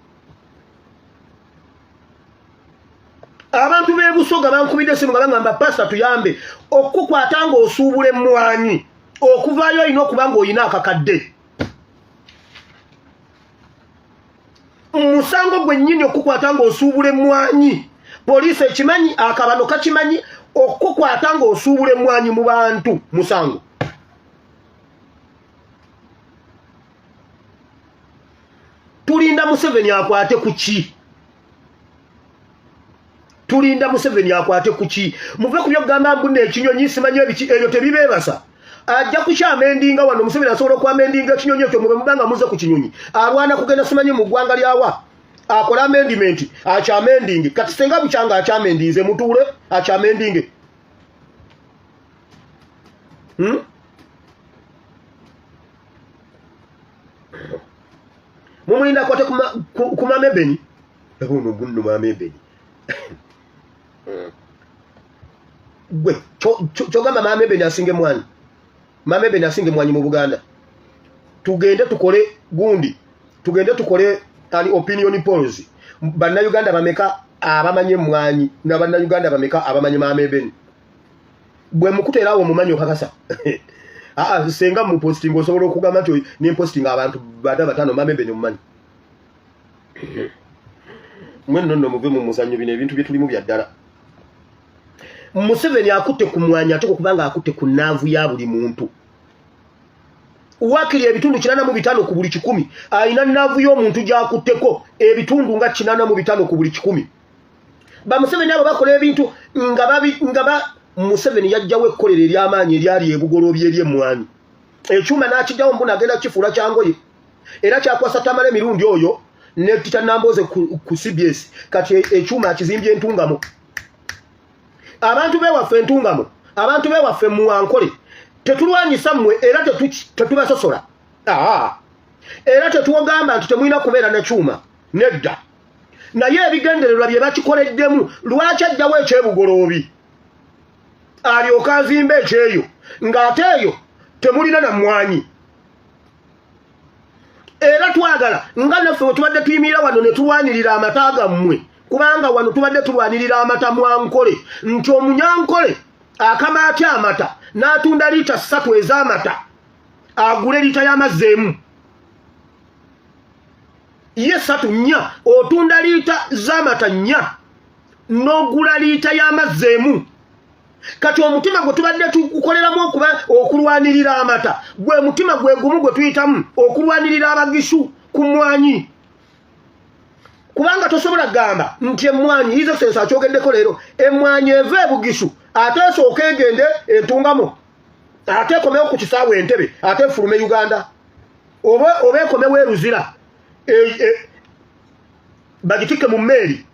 Abantu b'ebusoga bankubidde esimu nga bagamba, "Pasita, tuyambe, okukukwata ng'osuubula emmwanyi, okuvaayo olina okuba ng'olina akakadde." Musango gwennyini okukwata ng'osuubula emmwanyi. Poliisi ekimanyi, akabano kakimanyi, okukwata ng'osuubula emmwanyi mu bantu musango. Tulinda Museveni akwate ku ki? Tulinda Museveni akwate ku ki? Muve ku byokugamba mbu ekinyonyi simanyi ebiki, ebyo tebibeebasa. Ajja kukyamendinga wano. Museveni asobola okwamendinga ekinyonyi ekyo. Mube mubanga muze ku kinyonyi, alwana kugenda simanyi mu ggwanga lyawa akola amendment, akyamendinge. Kati senga bukyanga akyamendinze, mutuule akyamendinge, Mumulinda akwate ku mamebeni ono gunno mamebeni. Gwe kyogamba maama Ebeni asinga emwanyi? Maama Ebeni asinga emwanyi mu Buganda? Tugende tukole gundi, tugende tukole ani opinion polls. Bannayuganda bameka abamanyi emwanyi, nabannayuganda bameka abamanyi maama Ebeni? Bwe mukuteera awo mumanyi okakasa. Aa, senga mu posting osobola okugamba nti nemposting abantu bata batano, maama Ebeni omumanyi? Mwe nno nno muve mu muzannyo. Bino ebintu bye tulimu bya ddala. Museveni akutte ku mwanyi, ate okubanga akutte ku naavu ya buli muntu. Wakiri ebitundu 85 ku buli kikumi alina naavu y'omuntu gy'akutteko ebitundu nga 85 ku buli kikumi. Bamuseveni abo bakola ebintu nga babi nga ba Museveni yajjawo ekkolero ery'amaanyi eryali ebugoloobi ery'emmwanyi ekyuma n'akijjawo mbuna agenda kifuula kyangoye era kyakwasa Tamale emirundi oyo ne Tita Nambooze ku CBS. Kati ekyuma akizimbye entungamo. Abantu bewaffe entungamo, abantu bewaffe muwankole, tetulwanyisa mmwe era tetubasosola, era tetuwogamba nti temulina kubeera na kyuma, nedda. Naye ebigendererwa bye bakikoleddemu, lwaki ajjawo ekyebugoloobi alyoka azimba ekyeyo ng'ate eyo temulina na mmwanyi? Era twagala nga naffe bwe tubadde tuyimirira wano ne tulwanirira amata gammwe, kubanga wano tubadde tulwanirira amata mwankole, nti omunyankole akama atya amata n'atunda liita 3 ez'amata agule liita y'amazzi emu? Ye 3 4 otunda liita z'amata 4 n'ogula liita y'amazzi emu. Kati omutima gwe tubadde tukoleramu okuba okulwanirira amata gwe mutima gwe gumu gwe tuyitamu okulwanirira abagisu ku mmwanyi, kubanga tosobola kugamba nti emmwanyi, His Excellency akyogeddeko leero, emmwanyi eva ebugisu ate esooka egende entungamo ate ekomewo ku kisaawe Entebe ate efulume Uganda, oba ekomewo eruzira bagitikke mu mmeeri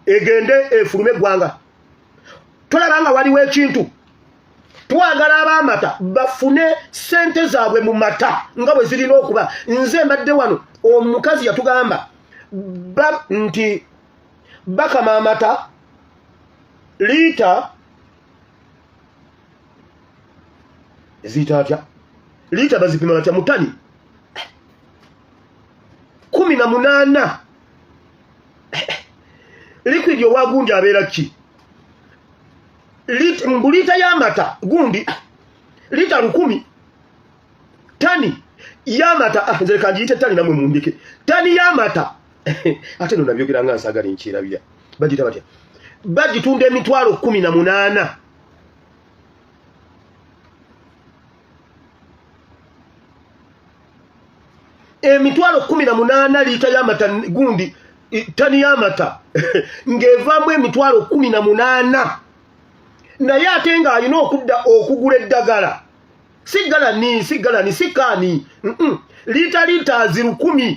egende efulume eggwanga. Tolaba nga waliwo ekintu? Twagala ab'amata bafune ssente zaabwe mu mata nga bwe zirina okuba. Nze mbadde wano, omukazi yatugamba nti bakama amata liita ziyita atya, liita bazipima batya, mutani 18 liquid owa gundi abeera ki, mbu liita y'amata gundi liita 1000 tani y'amata. Nze kangiyite tani namwe mundike tani y'amata, ate no nabyogera nga nsagala nkyerabira. Bagiyita batya? Bagitunda emitwalo 18. Emitwalo 18 liita y'amata gundi tani y'amata ng'evaamu emitwalo 18, naye ate ng'alina okudda okugula eddagala, si galani, si galani, si kaani, liita liitaazi 1000,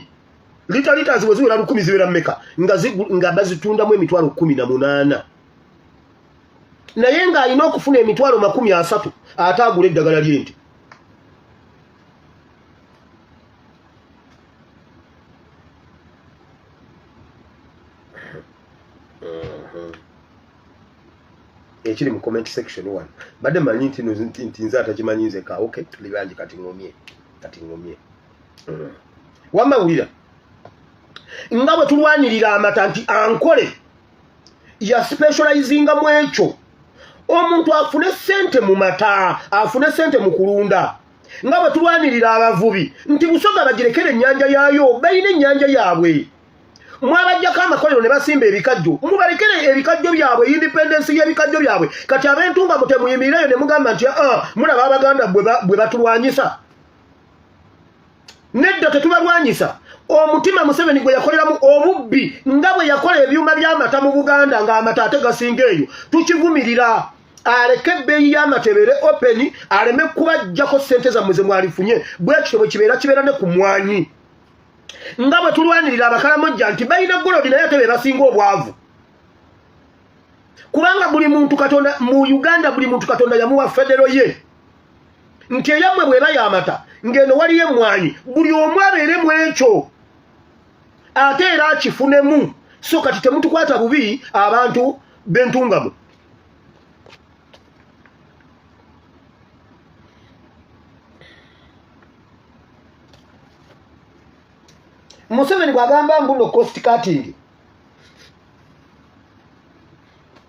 liita liitaazi bwe ziwera 1000 ziwera mmeka? Nga bazitundamu emitwalo 18, naye ng'alina okufuna emitwalo 30 ate agula eddagala ly'ente. Ekiri mu comment section wano badde manyi nti nti nze atakimanyi nzeka. Okay, tuli bangi, kati ŋŋumye, kati ŋŋumye. Wamma wulira nga bwe tulwanirira amata nti ankole ya specializinga mu ekyo, omuntu afune ssente mu mata, afune ssente mu kulunda, nga bwe tulwanirira abavubi nti Busoga bagirekere ennyanja yaayo, balina ennyanja yaabwe. Mwabajjako amakolero ne basimba ebikajjo, mubalekere ebikajjo byabwe, independence y'ebikajjo byabwe. Kati abentunga mutemuyimirireyo ne mugamba nti ah, mulaba Abaganda bwe batulwanyisa. Nedda, tetubalwanyisa. Omutima Museveni gwe yakoleramu obubbi nga bwe yakola ebyuma by'amata mu Buganda ng'amata ate gasinga eyo, tukivumirira. Aleke ebbeeyi y'amata ebeere open, aleme kubajjako ssente zammwe ze mwalifunye. Bwe kityo bwe kibeera, kibeera ne ku mwanyi, nga bwe tulwanirira Abakalamojja nti balina golodi naye ate be basinga obwavu, kubanga buli muntu Katonda mu Uganda, buli muntu Katonda yamuwa federo ye, nti eyammwe bw'eba y'amata ng'eno waliyo emmwanyi, buli omu abeere mu ekyo ate era akifunemu. So kati temutukwata bubi abantu b'entungamu. Museveni bw'agamba mbuno cost cutting,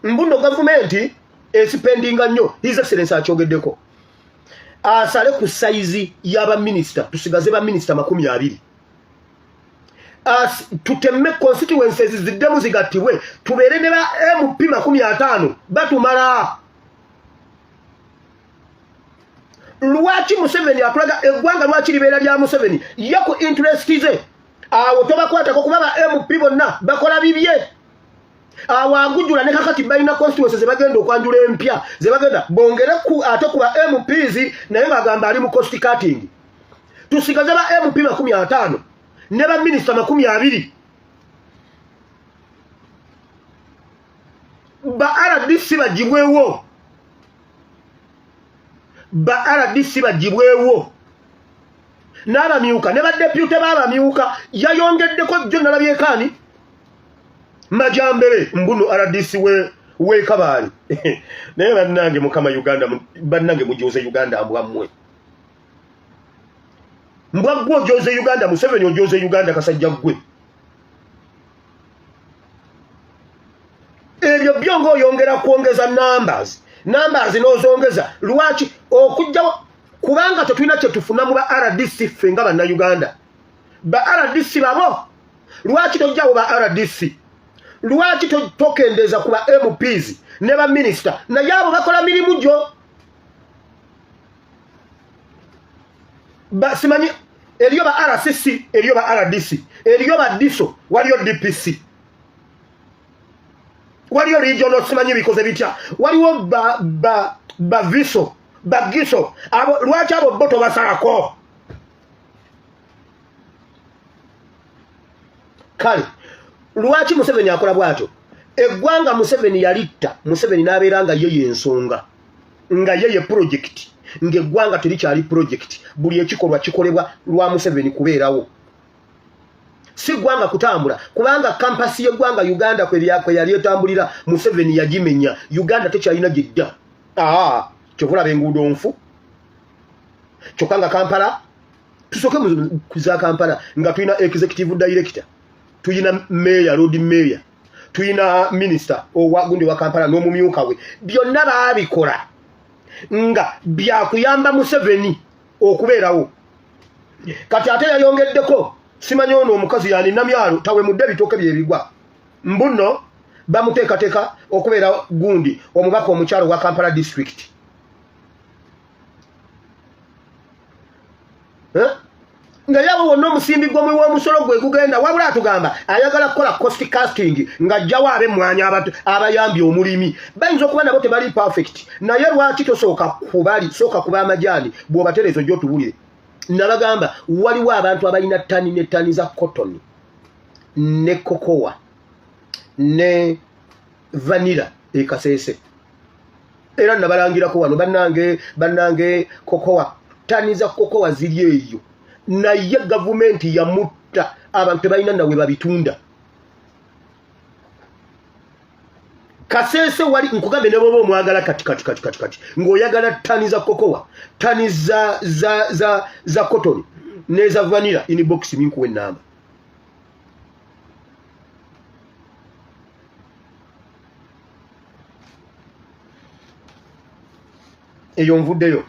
mbuno gavumenti esipendinga nnyo, His Excellence akyogeddeko, asale ku sayizi y'abaminisita, tusigaze baminisita 20, tutemme constituencies ziddemu zigattibwe, tubeere ne ba MP 50 batumala. Lwaki Museveni atulaga eggwanga? Lwaki libeera lya Museveni ye ku interest ze? Awo tobakwatako kuba ba MP bonna bakola bibye. Awo agujula ne kakati balina constituency ze bagenda okwanjula empya ze bagenda bongere ku ate ku ba MPs, naye ng'agamba ali mu cost cutting. Tusigaze ba MP 50 ne ba minisita 20, ba RDC bagibwewo, ba RDC bagibwewo n'abamyuka ne badepute b'abamyuka. Yayongeddeko jjo nalabyekaani Majambere mbuno RDC we wekabaali. Naye bannange, Mukama Uganda, bannange, mujoze Uganda mbwammwe, mbwa ggwe ojoze Uganda. Museveni ojoze Uganda, kasajja ggwe. Ebyo byo ng'oyongera kwongeza numbers, numbers n'ozongeza. Lwaki okujjawo? Kubanga tetulina kyetufuna mu ba RDC ffe nga Bannayuganda. Ba RDC babo, lwaki tojjawo ba RDC? Lwaki tokendeeza ku ba MPs ne ba minisita? Naye abo bakola mirimu gyo. Simanyi eriyo ba RCC, eriyo ba RDC, eriyo ba DISO, waliyo DPC, waliyo regional, simanyi bikoze bitya, waliwo ba viso, ba giso. Abo lwaki abo bo tobasalako? Kale lwaki Museveni akola bwatyo eggwanga? Museveni yalitta. Museveni n'abeera nga ye yensonga, nga ye ye project, ng'eggwanga terikyali project. Buli ekikolwa kikolebwa lwa Museveni kubeerawo, si ggwanga kutambula, kubanga compass y'eggwanga Uganda kwe yali etambulira Museveni yagimenya. Uganda tekyalina gyedda. Aa, kyova olaba enguudo nfu. Kyokka nga Kampala, tusooke kuza Kampala, nga tulina executive director, tulina mayor, lord mayor, tulina minisita owa gundi wa Kampala n'omumyuka we. Byonna baabikola nga byakuyamba Museveni okubeerawo. Kati ate yayongeddeko simanyi ono omukazi yani Namyalo, tawemudde ebitooke byebigwa, mbuno bamuteekateeka okubeera gundi omubaka omukyalo wa Kampala district. Eh? Nga yawe wonna omusimbi gw'omuwi w'omusolo gwe gugenda. Wabula atugamba ayagala kukola cost cutting ng'ajjawo ab'emmwanyi abayambye omulimi. Bayinza okuba nabo tebali perfect, naye lwaki tosooka kubali sooka kuba amajaani bw'obatereeza ojja otubulire? Nabagamba waliwo abantu abalina ttani ne ttani za cotton ne cocoa ne vanilla e Kasese, era nabalangirako wano. Bannange, bannange, cocoa, ttani za cocoa ziri eyo, naye gavumenti yamutta. Abantu tebalina nawe babitunda. Kasese wali nkugambe, ne bwoba omwagala kati kati kati kati kati ng'oyagala ttani za cocoa, ttani za cotton n'eza vanilla, inbox minkuwa enamba. Eyo nvuddeyo.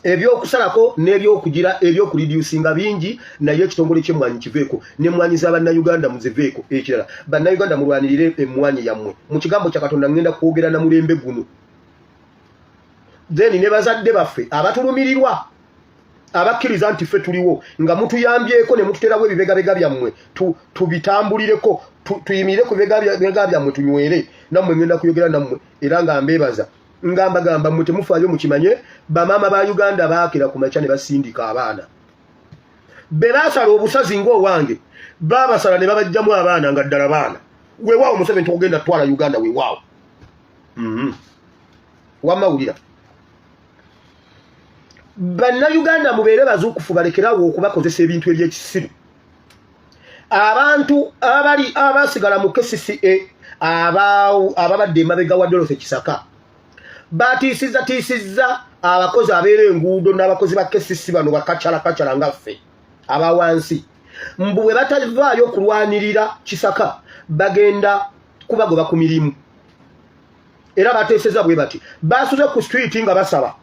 Ebyokusalako n'ebyokugira ebyokureducinga bingi, naye ekitongole ky'emmwanyi kiveeko, n'emmwanyi z'Abannayuganda muziveeko. Ekirala, Bannayuganda, mulwanirire emmwanyi yammwe mu kigambo kya Katonda. Ngenda kwogera na mulembe guno, then ne bazadde baffe abatulumirirwa, abakkiriza nti ffe tuliwo nga mutuyambyeko ne mututerawo ebibegabega byammwe tubitambulireko, tuyimirire ku bibegabega byammwe, tunywere nammwe. Ngenda kuyogera nammwe era nga mbeebaza, nga mbagamba mmwe temufaayo. Mukimanye, bamaama ba Uganda baakera ku makya ne basindika abaana be baasala obusazi ng'owange, baabasala ne babajjamu abaana nga ddala baana. Weewaawo Museveni tokugenda twala Uganda, weewaawo. Wamma wulira, Bannayuganda, mubeere bazuukufu, balekerawo okubakozesa ebintu ebyekisiru. Abantu abali abasigala mu KCCA, ababadde emabega wa Dorothy Kisaka, batiisiza tiisizza abakozi abeera enguudo n'abakozi ba KCC bano bakacala kacala nga ffe abawansi, mbu bwe batavaayo okulwanirira Kisaka bagenda kubagoba ku mirimu. Era bateeseza bwe bati, basuze ku street nga basaba,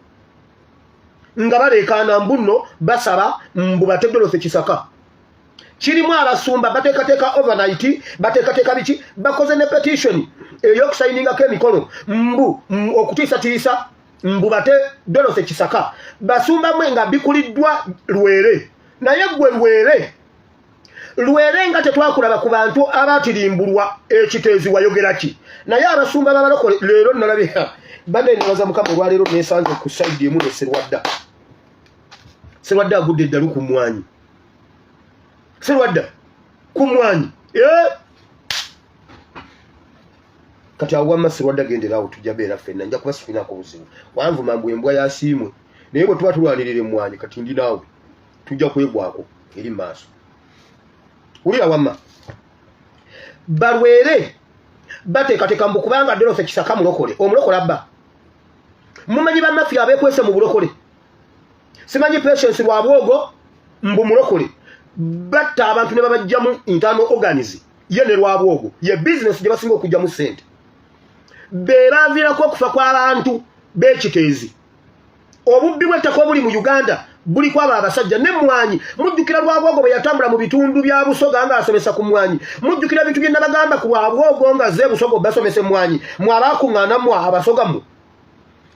nga baleekaana mbu nno basaba mbu bate Dorothy Kisaka. Kirimu abasumba bateekateeka overnight, bateekateeka biki, bakoze ne petition ey'okusayiningako emikono mbu okutiisatiisa. Mbu bate Dorothy Kisaka. Basumba mwe nga bikuliddwa Lwere. Naye gwe Lwere. Lwere nga tetwakulaba ku bantu abatirimbulwa ekiteezi wayogera ki. Naye abasumba b'abalokole leero nalabye bane nebaza Mukama olwaleero nesanze ku side emu ne Serwadda. Serwadda agudde eddalu ku mmwanyi. Serwadda ku mmwanyi. Kati awo wamma Serwadda gendera awo tujja beera ffenna nja kuba sifinako buzibu. Wanvuma mbu embwa yasiimwe. Naye bwe tuba tulwanirira emmwanyi kati ndi naawe tujja kwegwako eri maaso. Wulira wamma. Balwere bateekateeka mbu kubanga Dorothy Kisaka mulokole. Omulokole abba. Mumanyi bamafia abeekwese mu bulokole. Simanyi Patience Lwabwogo mbu mulokole. Batta abantu ne babajjamu internal organs. Ye ne Lwabwogo. Ye business gye basinga okujjamu ssente. Be baviirako okufa kw'abantu b'ekiteezi. Obubbi bw'ettaka obuli mu Uganda buliko abo abasajja n'emmwanyi. Mujjukira Lwabwogo bwe yatambula mu bitundu bya Busoga ng'asomesa ku mmwanyi. Mujjukira ebintu bye nabagamba ku Lwabwogo nga azze e Busoga basomesa emmwanyi. Mwe abaakuŋŋaana mmwe Abasoga mmwe.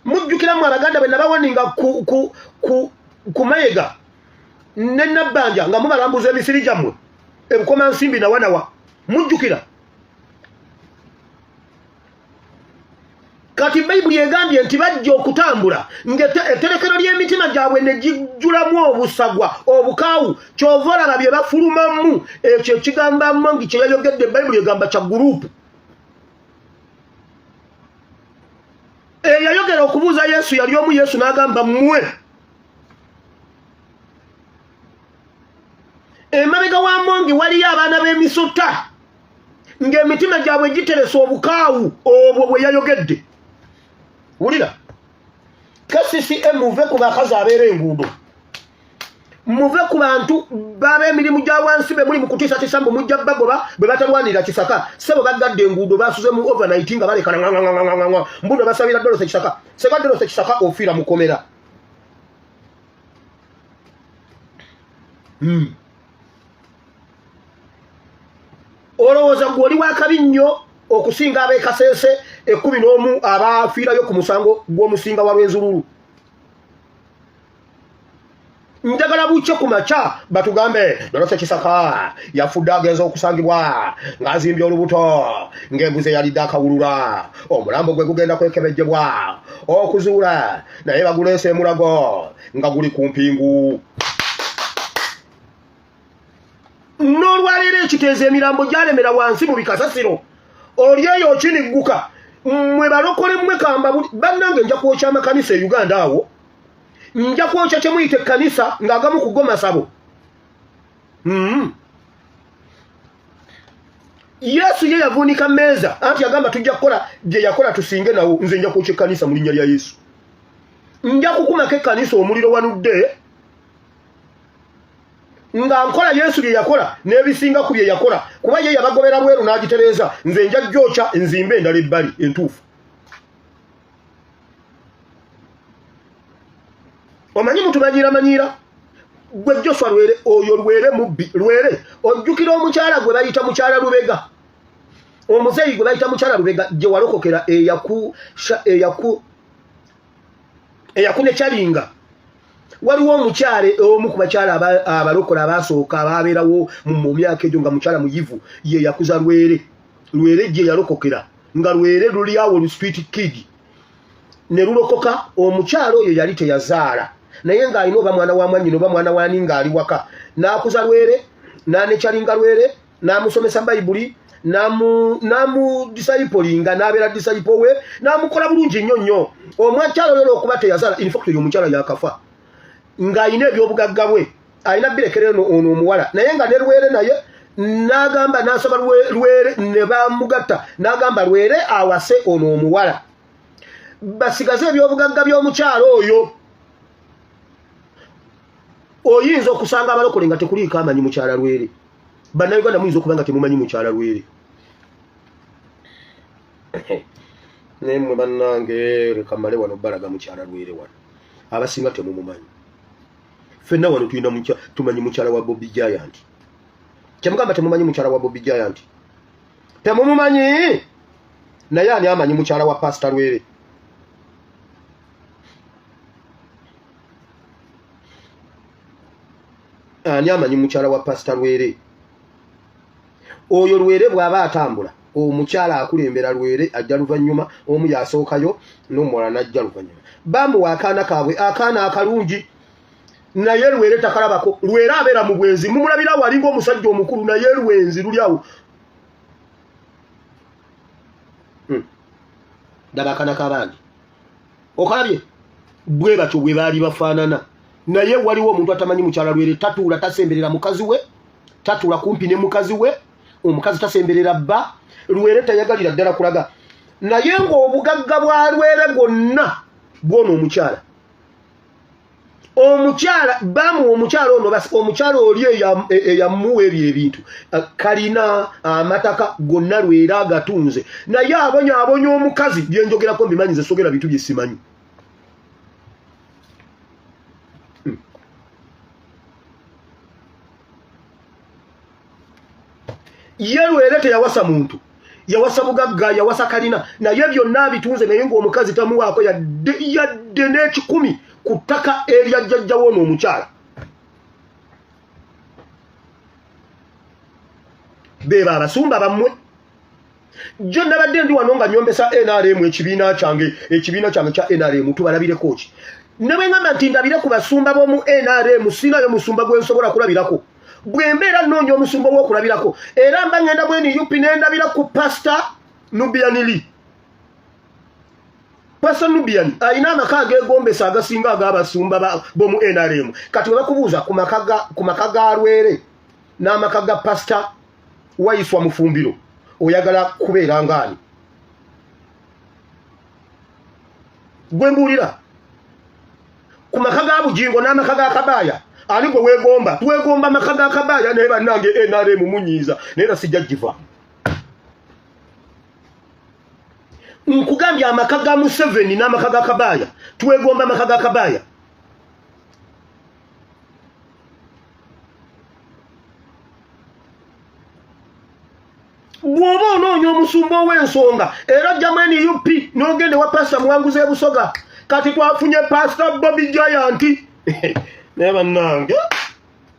Mujjukira mmwe Abaganda bwe nabawaninga ku Mayega ne Nabbanja nga mubalambuza emisiri gyammwe e Bukomansimbi na wanawa. Mujjukira. Kati Bayibuli egambye nti bajja okutambula ng'etterekero ly'emitima gyabwe ne gijjulamu obusagwa obukaawu, ky'ova olaba bye bafulumamu. Ekyo ekigambo Amongi kye yayogedde Bayibuli egamba kya gurupu. Eyayogera okubuuza Yesu yali omu, Yesu n'agamba mmwe. Emabega wa Amongi waliyo abaana b'emisota ng'emitima gyabwe giteresa obukaawu obwo bwe yayogedde. Wulira, KCCM muve ku bakazi abeera enguudo, muve ku bantu b'ab'emirimu gya wansi be muli mu kutiisatiisa mbu mujja bagoba bwe batalwanirira Kisaka. Ssebo baggadde enguudo, basuze mu overnight nga balekana nganganganganganga mbu ne basabira Dorothy Kisaka. Seka Dorothy Kisaka ofiira mukomera. Olowooza gwe oli wakabi nnyo okusinga ab'e Kasese 11 abaafiirayo ku musango gw'omusinga wa Rwenzururu. Njagala bukye ku makya batugambe Dorothy Kisaka yafudde agenza okusangibwa ng'azimbye olubuto ng'embuzi eyalidde akawulula, omulambo gwe gugenda kwekebejjebwa okuzuula naye baguleese emulago nga guli ku mpingu. N'olwaleero ekiteezo emirambo gyalemera wansi mu bikasasiro, oli eyo okinigguka. Mmwe balokole mmwe kamba bannange, nja kwokya amakanisa e Uganda awo, nja kwokya kye muyita ekkanisa ng'agamu ku go masabo. Yesu ye yavuunika mmeeza, anti yagamba tujja kukola gye yakola tusinge nawo. Nze nja kwokya ekkanisa mu linnya lya Yesu, nja kukumako ekkanisa omuliro wanudde nga nkola Yesu bye yakola n'ebisinga ku bye yakola, kuba ye yabagobera bweru n'agitereeza. Nze nja gyokya nzimbe endala ebbali entuufu. Omanyi mutumanyiira manyiira gwe Joshua Lwere, oyo Lwere mubbi Lwere. Ojjukira omukyala gwe bayita mukyala Lubega, omuzeeyi gwe bayita mukyala Lubega gye walokokera eyakunekyalinga. Waliwo omukyala omu ku bakyala abalokola abaasooka ababeerawo mu myaka egyo nga mukyala muyivu, ye yakuza Lwere. Lwere gye yalokokera nga Lwere luli awo lu street kid ne lulokoka. Omukyala oyo yali teyazaala, naye ng'alina oba mwana wa mwannyina oba mwana wani ng'ali waka, n'akuza Lwere n'anekyalinga Lwere n'amusomesa Bayibuli n'amudiscipolinga n'abeera disciple we n'amukola bulungi nnyo nnyo. Omukyala oyo olw'okuba teyazaala, in fact oyo omukyala yakafa ng'alina ebyobugagga bwe alina birekera eno ono omuwala, naye nga ne Lwere naye n'agamba n'asaba Lwere ne bamugatta, n'agamba Lwere awase ono omuwala basigaze ebyobugagga by'omukyala oyo. Oyinza okusanga abalokole nga tekuliiko amanyi mukyala Lwere. Bannayuganda muyinza okuba nga temumanyi mukyala Lwere, naye mmwe bannange leka mmale wano balaga mukyala Lwere wano abasinga temumumanyi. Ffenna wano tulina tumanyi mukyala wa Bobby Giant. Kyemugamba temumanyi mukyala wa Bobby Giant, temumumanyi? Naye ani amanyi mukyala wa Pastor Lwere? Ani amanyi mukyala wa Pasita Lwere? Oyo Lwere bw'aba atambula, omukyala akulembera Lwere ajja luvannyuma, omu yasookayo n'omuwala n'ajja luvannyuma. Bamuwa akaana kaabwe, akaana akalungi, naye Lwere takalabako. Lwere abeera mu bwenzi, mumulabira awo alinga omusajja omukulu, naye lwenzi luli awo. Ndaba akaana k'abandi, okalabye? Bwe batyo bwe baali bafaanana. Naye waliwo omuntu atamanyi mukyala Lwere? Tatuula, tasemberera mukazi we, tatuula kumpi ne mukazi we, omukazi tasemberera bba. Lwere tayagalira ddala kulaga, naye ng'obugagga bwa Lwere bwonna bwona omukyala. Omukyala bamuwa, omukyala ono, omukyala oli eyamuwa ebyo ebintu, kalina amataka gonna Lwere agatunze, naye abonyaabonya omukazi. Byenjogerako mbimanyi, nze sogera bintu byesimanyi. Ye Lwere teyawasa muntu, yawasa bugagga, yawasa kalina, naye byonna abitunze, naye ng'omukazi tamuwaako yadde yadde n'ekikumi ku ttaka erya jjajjawo ono omukyala. Beeba abasumba bammwe. Jjo nabadde ndi wano nga nyombesa NRM, ekibiina kyange, ekibiina kyange kya NRM. Tubalabireko ki? Ne bwe ngamba nti ndabire ku basumba b'omu NRM, sinayo musumba gwe nsobola kulabirako. Bwe mbeera nnoonya omusumba ow'okulabirako, era mba ngenda mu NUP ne ndabira ku Pasita Nubian Li. Pasita Nubian alina amaka ageegombesa agasinga ag'abasumba b'omu NRM. Kati bwe bakubuuza ku maka ga Lwere n'amaka ga Pasita Waiswa Mufumbiro, oyagala kubeera ngaani? Gwe mbuulira, ku maka ga Bujingo n'amaka ga Kabaaya, ani gwe weegomba? Twegomba maka ga Kabaaya. Naye bannange, NRM munyiiza, naye era sijja giva. Nkugambye, amaka ga Museveni n'amaka ga Kabaaya, twegomba amaka ga Kabaaya. Bw'oba onoonya omusumba ow'ensonga, era ojjamu NUP n'ogenda ewa Pasita Muwanguzi ebusoga. Kati twafunye Pasita Bobi Giant. Naye bannange,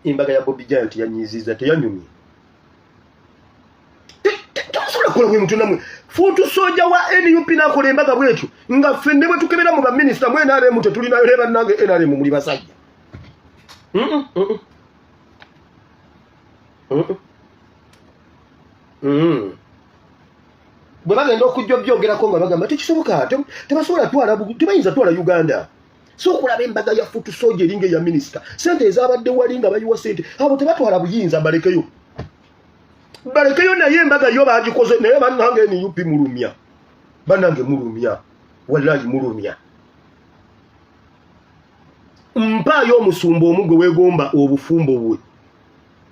embaga ya Bobi Giant yanyiziza, teyanyumye. Tosobola kukola bwe mutyo namwe. Foot soldier wa NUP nakola embaga bwetyo, nga ffe ne bwe tukebera mu baminisita mu NRM tetulinayo. Naye bannange, NRM muli basajja. Bwe bagenda okujja obyogerako nga bagamba tekisoboka, tebasobola twala, tebayinza twala Uganda. So okulaba embaga ya foot soldier eringa eya minisita, sente ezabadde wali nga bayiwa sente, abo tebatwala buyinza. Balekeyo, balekeyo. Naye embaga yo bagikoze. Naye bannange, NUP mulumya, bannange mulumya, wallahi mulumya. Mpaayo omusumba omu gwe weegomba obufumbo bwe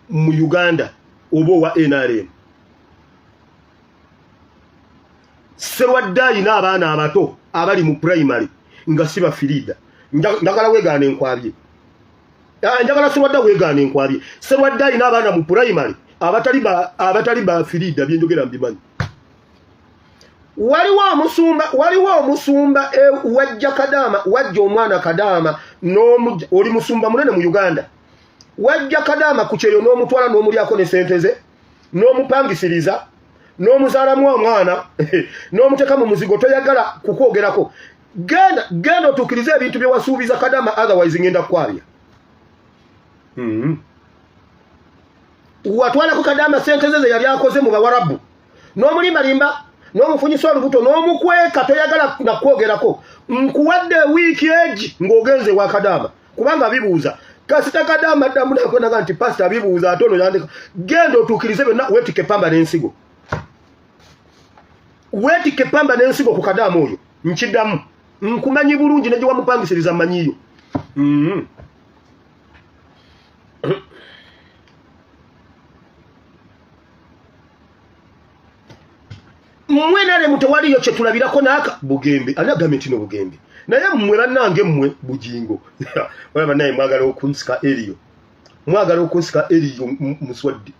mu Uganda oba owa NRM. Serwadde ayina abaana abato abali mu primary nga si bafirida. Njagala weegaana enkwabye. Ah, njagala Serwadde weegaana enkwabye. Serwadde ayina abaana mu primary abatali bafirida. Byenjogera mbimanyi. Waliwo omusumba, waliwo omusumba e, wajja Kadaama, wajja omwana Kadaama, oli musumba munene mu Uganda, wajja Kadaama ku kyeyo n'omutwala n'omulyako ne sente ze, n'omupangisiriza, n'omuzaalamu omwana, n'omuteeka mu muzigo, toyagala kukwogerako. Genda, genda otuukirize ebintu bye wasuubiza Kadaama, otherwise ngenda kukwabya. Watwalako Kadaama sente ze ze yali akoze mu Bawarabu, n'omulimbalimba, n'omufunyisa olubuto, n'omukweka, toyagala nakwogerako. Nkuwadde wiiki egi ng'ogenze wa Kadaama, kubanga bibuuza. Kasita Kadaama ddamu nakwenaga nti pasita bibuuza, ate ono yandika. Genda otuukirize byonna, weetike pamba n'ensigo, weetike pamba n'ensigo ku Kadaama oyo. Nkiddamu, nkumanyi bulungi, ne gye wamupangisiriza mmanyiyo. Mmwe NRM tewaliyo kye tulabirako naaka Bugembe. Ani agambye nti no Bugembe? Naye mmwe bannange, mmwe Bugingo, olaba naye mwagala okunsika eriyo, mwagala okunsika eriyo, muswadde.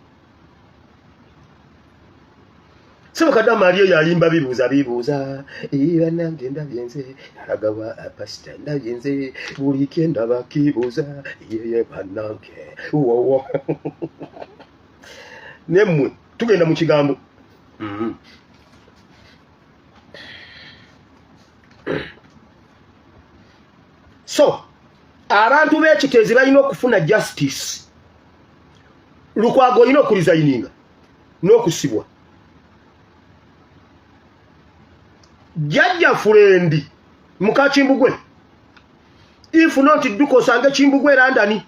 Sebo Kadama ali eyo ayimba bibuuza bibuuza, banange ndabye nze alagawa pasita, ndabye nze buli kyendaba kibuuza, yeye banange wowo. Nemmwe tugenda mu kigambo. So abantu b'ekiteezi balina okufuna justice. Lukwago olina okulizayininga n'okusibwa. Jjajja Furendi muka Kimbugwe, if not dduka osange Kimbugwe London.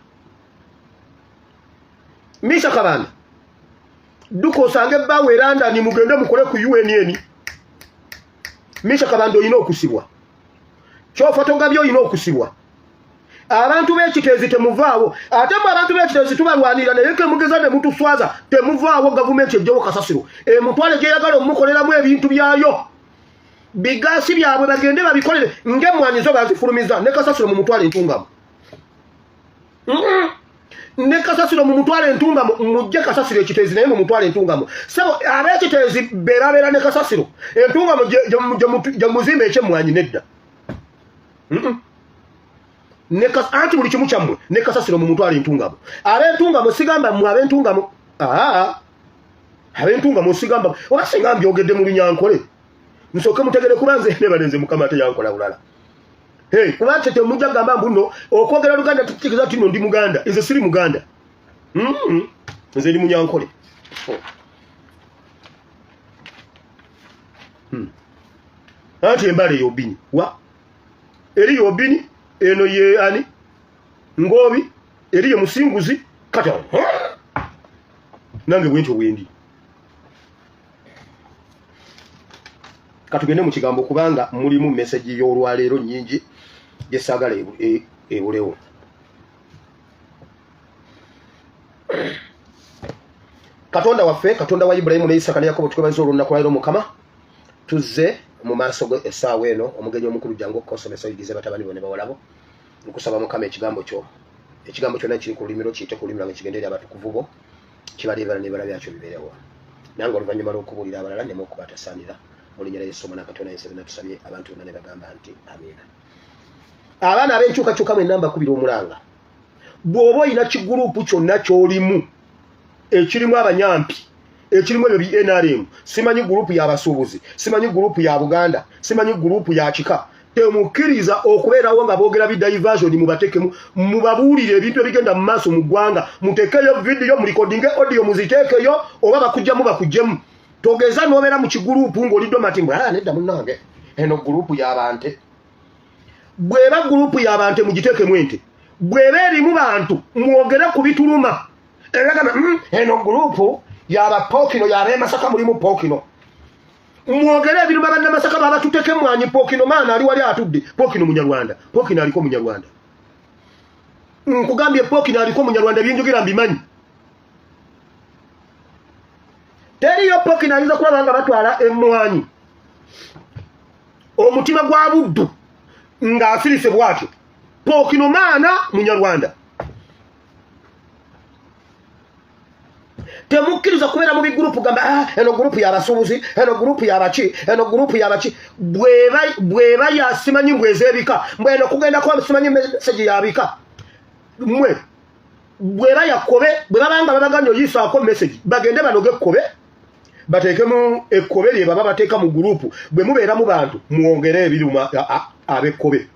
Misa Kabanda, dduka osange bbaawe London, mugende mukole ku UNN. Misa Kabanda olina okusibwa, kyofa togabye olina okusibwa. Abantu b'ekiteezi temuvaawo, ate mwe abantu b'ekiteezi tubalwanirira naye kemugeza ne mutuswaza. Temuvaawo, gavumenti ejjewo kasasiro emutwale gyeyagala omukoleramu ebintu byayo, bigaasi byabwe bagende babikolere ng'emmwanyi zo bazifulumiza. Ne kasasiro mu mutwale entungamo, ne kasasiro mu mutwale entungamo, mujje kasasiro ekiteezi naye mu mutwale entungamo. Sebo ab'ekiteezi be babeera ne kasasiro entungamo gye muzimba ekyemmwanyi nedda. Anti buli kimu kyammwe ne kasasiro mu mutwale entungamo. Ab'entungamo sigamba mmwe ab'entungamo, aa ab'entungamo sigamba, oba singa mbyogedde mu Lunyankole nsooke mutegere, kuba nze nebalenze Mukama ate yankola bulala. Hey, kuba nti temujja gamba mbu nno okwogera Luganda tutegeeza nti nno ndi Muganda. Nze siri Muganda. Nze ndi Munyankole. Anti embala eyobini wa eri yobini eno ye ani Ngobi eri ye Musinguzi kati nange bwentyo bwendi. Katugende mu kigambo kubanga mulimu meseji y'olwaleero nnyingi gye saagala ebulewo. Katonda waffe, Katonda wa Ibulayimu ne Isaka ne Yakobo, tukwebaza olunaku lwaleero. Mukama, tuzze mu maaso go essaawa eno. Omugenyi omukulu, jangu okukosomesa, oyigize batabani bo ne bawalabo. Nkusaba Mukama, ekigambo kyo, ekigambo kyonna kiri ku lulimi lwo, kiyite ku lulimi lwange, kigende eri abatukuvu bo, kibala ebibala n'ebibala byakyo bibeerewo. Nange oluvannyuma lw'okubuulira abalala nneme okubatasaanira. Mu linnya lya Yesu Omwana Katonda ensi byonna tusabye, abantu bonna ne bagamba nti amiina. Abaana ab'enkyukakyuka mwenna mbakubira omulanga, bw'oba olina kiguruupu kyonna ky'olimu ekirimu abanyampi, ekirimu ebyo bi NRM, simanyi gurupu y'abasuubuzi, simanyi gurupu ya Buganda, simanyi gurupu ya kika, temukkiriza okubeerawo nga boogera bi diversion. Mubatekemu, mubabuulire ebintu ebigenda mu maaso mu ggwanga. Mutekeyo vidiyo, mulikodinge audio, muziteekeyo, oba bakugjamu bakuggyemu. Togeza n'obeera mu kigurupu ng'oli domati mbw ah, nedda munnange, eno gurupu y'abante. Bw'eba gurupu y'abante mugiteekemu ente, bw'eba erimu bantu mwogere ku bituluma. Era gamba eno gurupu yaba Pokino, yabemasaka, mulimu Pokino, mwogere ebiruma bannamasaka babatuteko emwanyi. Pokino maana ali wali atudde, Pokino Munyarwanda, Pokino aliko Munyarwanda, nkugambye Pokino aliko Munyarwanda, byenjogera mbimanyi. Teriyo Pokino ayinza kulaba nga batwala emwanyi omutima gwa Buddu ng'asirise bwatyo. Pokino maana Munyarwanda. Temukkiriza kubeera mu bigurupu gamba ah, eno gurupu yabasuubuzi, eno gurupu yabaki, eno gurupu yabaki. Bweba yasimanyi mbwe ez'ebika, mbwe eno kugendako simanyi meseji yabika. Mwe bweba yakobe, bwe babanga babaganya oyisaako meseji, bagende banoge ekkobe, bateekemu ekkobe lye baba bateeka mu gurupu. Bwe mubeera mu bantu mwongere ebiruma ab'ekkobe,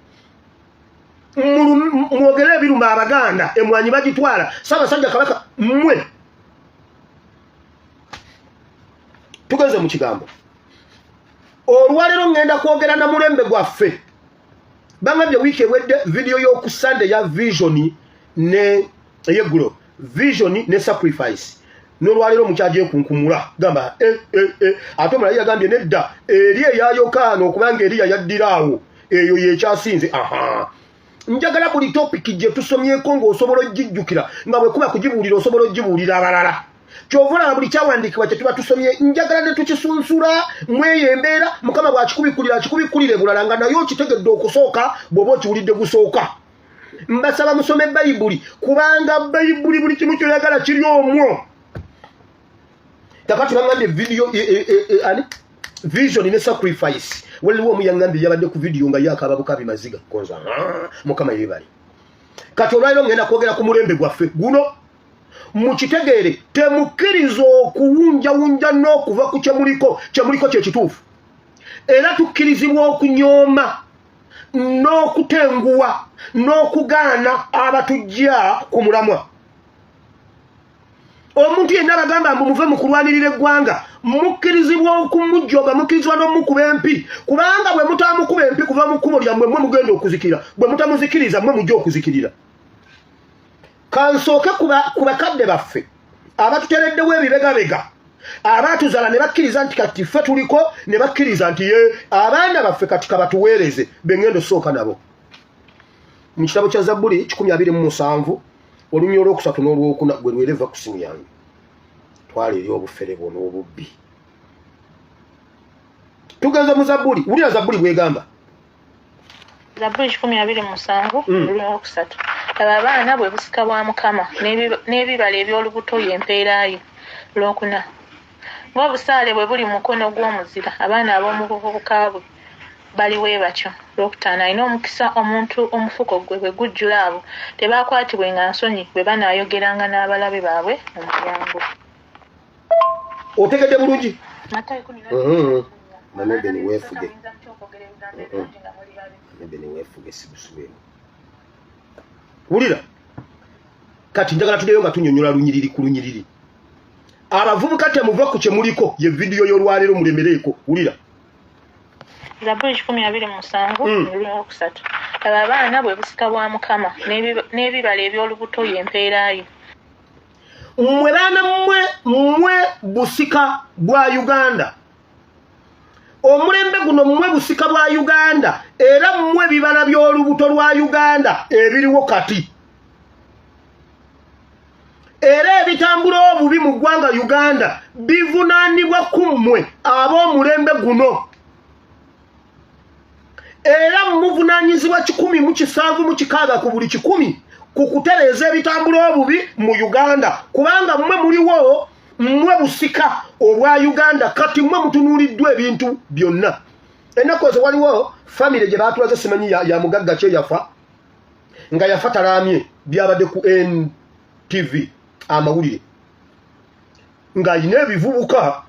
mwogere ebiruma Abaganda, emwanyi bagitwala, Ssaabasajja Kabaka. Mmwe tugenze mu kigambo olwaleero. Ŋŋenda kwogera na mulembe gwaffe. Bangambye wiiki ewedde vidiyo y'oku Sande ya vision ne eyeggulo, vision ne sacrifice, n'olwaleero mukyagyekunkumula gamba e, e, e. Ate omulala yagambye nedda, eri eya Yokaana, okubanga Eriya yaddira awo, eyo yekyasinze. Aha, njagala buli topiki gye tusomyeko ng'osobola ogijjukira, nga bwe kuba kugibuulira osobola ogibuulira abalala. Kyova olaba buli kyawandiikibwa kye tuba tusomye njagala ne tukisunsula mweyo embeera. Mukama bw'akikubikkulira akikubikkulira bulala nga naye okitegedde okusooka bw'oba okiwulidde gusooka. Mbasaba musome Bayibuli, kubanga Bayibuli buli kimu kyoyagala kiri omwo. Kakati bangambye video e, e, e, e, ani vision ne sacrifice. Waliwo omu yangambye yabadde ku video nga yakaaba bukabi maziga konza ah, mukama yebale. Kati olwaliro ngenda kwogera ku mulembe gwaffe guno, mukitegeere, temukkiriza okuwunjawunja n'okuva ku kyemuliko. Kyemuliko kyekituufu, era tukkirizibwa okunyooma n'okutenguwa n'okugaana abatujja ku mulamwa. Omuntu yenna abagamba mbu muve mu kulwanirira eggwanga, mukkirizibwa okumujjoga, mukkirizibwa n'omukuba empi, kubanga bwe mutamukuba empi kuva mu kkubo lyammwe, mwe mugenda okuzikirira. Bwe mutamuzikiriza, mwe mujja okuzikirira. Kansooke ku bakadde baffe abatutereddewo ebibegabega, abaatuzala ne bakkiriza nti kati ffe tuliko, ne bakkiriza nti ye abaana baffe kati kabatuweereze, bengenda osooka nabo. Mu kitabo kya Zabbuli 127 olunyiriri olwokusatu n'olwokuna, gwe lwereva ku simu yange, twala eri obufere bwo n'obubbi. Tugenze mu Zabbuli, wulira Zabbuli bwegamba. Zabbuli 127 olwokusatu. Laba, abaana bwe busika bwa Mukama, n'ebibala eby'olubuto ye mpeera ye. Lwokuna. Ng'obusaale bwe buli mu mukono gw'omuzira, abaana ab'omu buvubuka bwe baliwe batyo. Lwokutaano. Alina omukisa omuntu omufuko gwe bwe gujjula, abo tebakwatibwenga nsonyi bwe banaayogeranga n'abalabe baabwe mu mulyango. Otegedde bulungi? Matayo kumi na Mame Beni weefuge. Muyinza mutya okwogera ebigambo ebirungi nga muli babi? Mame weefuge, sigusubeewo. Wulira, kati njagala tuddeyo nga tunyonyola lunyiriri ku lunyiriri. Abavubuka, temuva ku kyemuliko. Ye vidiyo y'olwaleero, mulemereeko. Wulira. Zabbuli 127 olwokusatu. Laba, abaana bwe busika bwa Mukama, n'ebibala eby'olubuto ye mpeera ye. Mmwe baana, mmwe, mmwe busika bwa Uganda. Omulembe guno, mmwe busika bwa Uganda, era mmwe bibala by'olubuto lwa Uganda ebiriwo kati, era ebitambula obubi mu ggwanga Uganda bivunaanibwa ku mmwe ab'omulembe guno. Era muvunaanyizibwa 176 ku buli 100 ku kutereeza ebitambula obubi mu Uganda, kubanga mmwe muliwo, mmwe busika obwa Uganda. Kati mmwe mutunuuliddwa ebintu byonna. Ennaku ezo waliwo famire gye baatulaze, simanyi ya mugagga kye, yafa nga yafa talaamye. Byabadde ku NTV amawulire, ng'alina ebivubuka,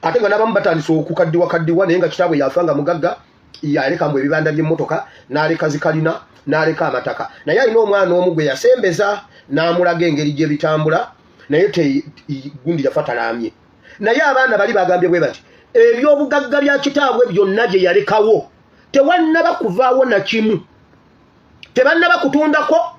ate nga n'abamu batandise okukaddiwa kaddiwa, naye nga kitaabwe yafa nga mugagga. Yaleka mbu ebibanda by'emmotoka, n'aleka zikalina, n'aleka amataka, naye alina omwana omu gwe yasembeza n'amulaga engeri gye bitambula, naye te gundi yafa talaamye. Naye abaana bali bagambye bwe bati, ebyobugagga bya kitaabwe byonna bye yalekawo tewannaba kuvaawo na kimu, tebannaba kutundako,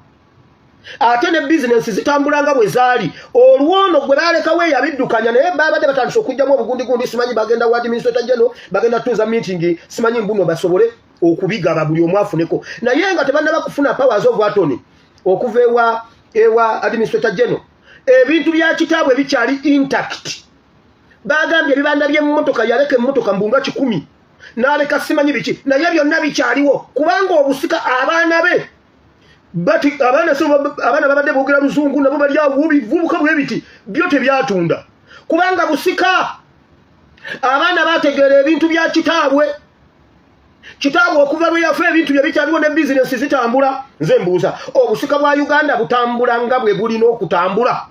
ate ne bizinensi zitambula nga bwe zaali. Olwono gwe balekawo eyabiddukanya, naye babadde batandise okugyamu obugundigundi, simanyi bagenda wa administrator general, bagenda tuuza meeting, simanyi mbuno basobole okubigaba buli omu afuneko, naye nga tebannaba kufuna powers of attorney okuva ewa administrator general. Ebintu bya kitaabwe bikyali intact. Bagambye ebibanda by'emmotoka, yaleka emmotoka mbunga 100, n'aleka simanyi biki, naye byonna bikyaliwo, kubanga obusika abaana be bati abaana so abaana babadde boogera luzungu, nabo bali awo bivubuka bwe biti, byo tebyatunda kubanga busika. Abaana bategeera ebintu bya kitaabwe. Kitaabwe okuva lwe yafa, ebintu bye bikyaliwo ne bizinesi zitambula. Nze mbuuza, obusika bwa Uganda butambula nga bwe bulina okutambula?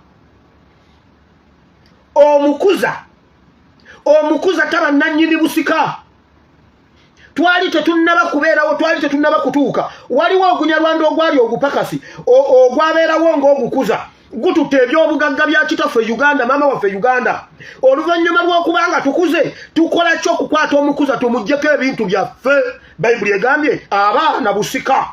Omukuza, omukuza taba nannyini busika. Twali tetunnaba kubeerawo, twali tetunnaba kutuuka. Waliwo ogunyarwanda ogwali ogupakasi ogwabeerawo ng'ogukuza, gututte ebyobugagga bya kitaffe Uganda, maama waffe Uganda. Oluvannyuma lw'okubanga tukuze, tukola ki okukwata omukuza tumugjeko ebintu byaffe? Bayibuli egambye abaana busika.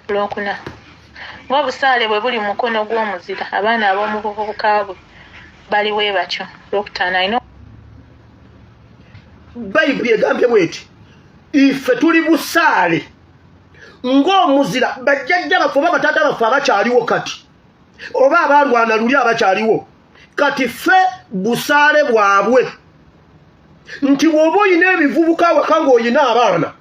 Lwokuna. Ng'obusaale bwe buli mu mukono gw'omuzira, abaana ab'omu buvubuka bwe baliwe batyo. Lwokutaano. Alina Bayibuli egambye bweti, ife tuli busaale ng'omuzira. Bajjajja baffe oba bataata baffe abakyaliwo kati, oba abalwana luli abakyaliwo kati, ffe busaale bwabwe. Nti bw'oba oyina ebivubuka awaka, ng'oyina abaana,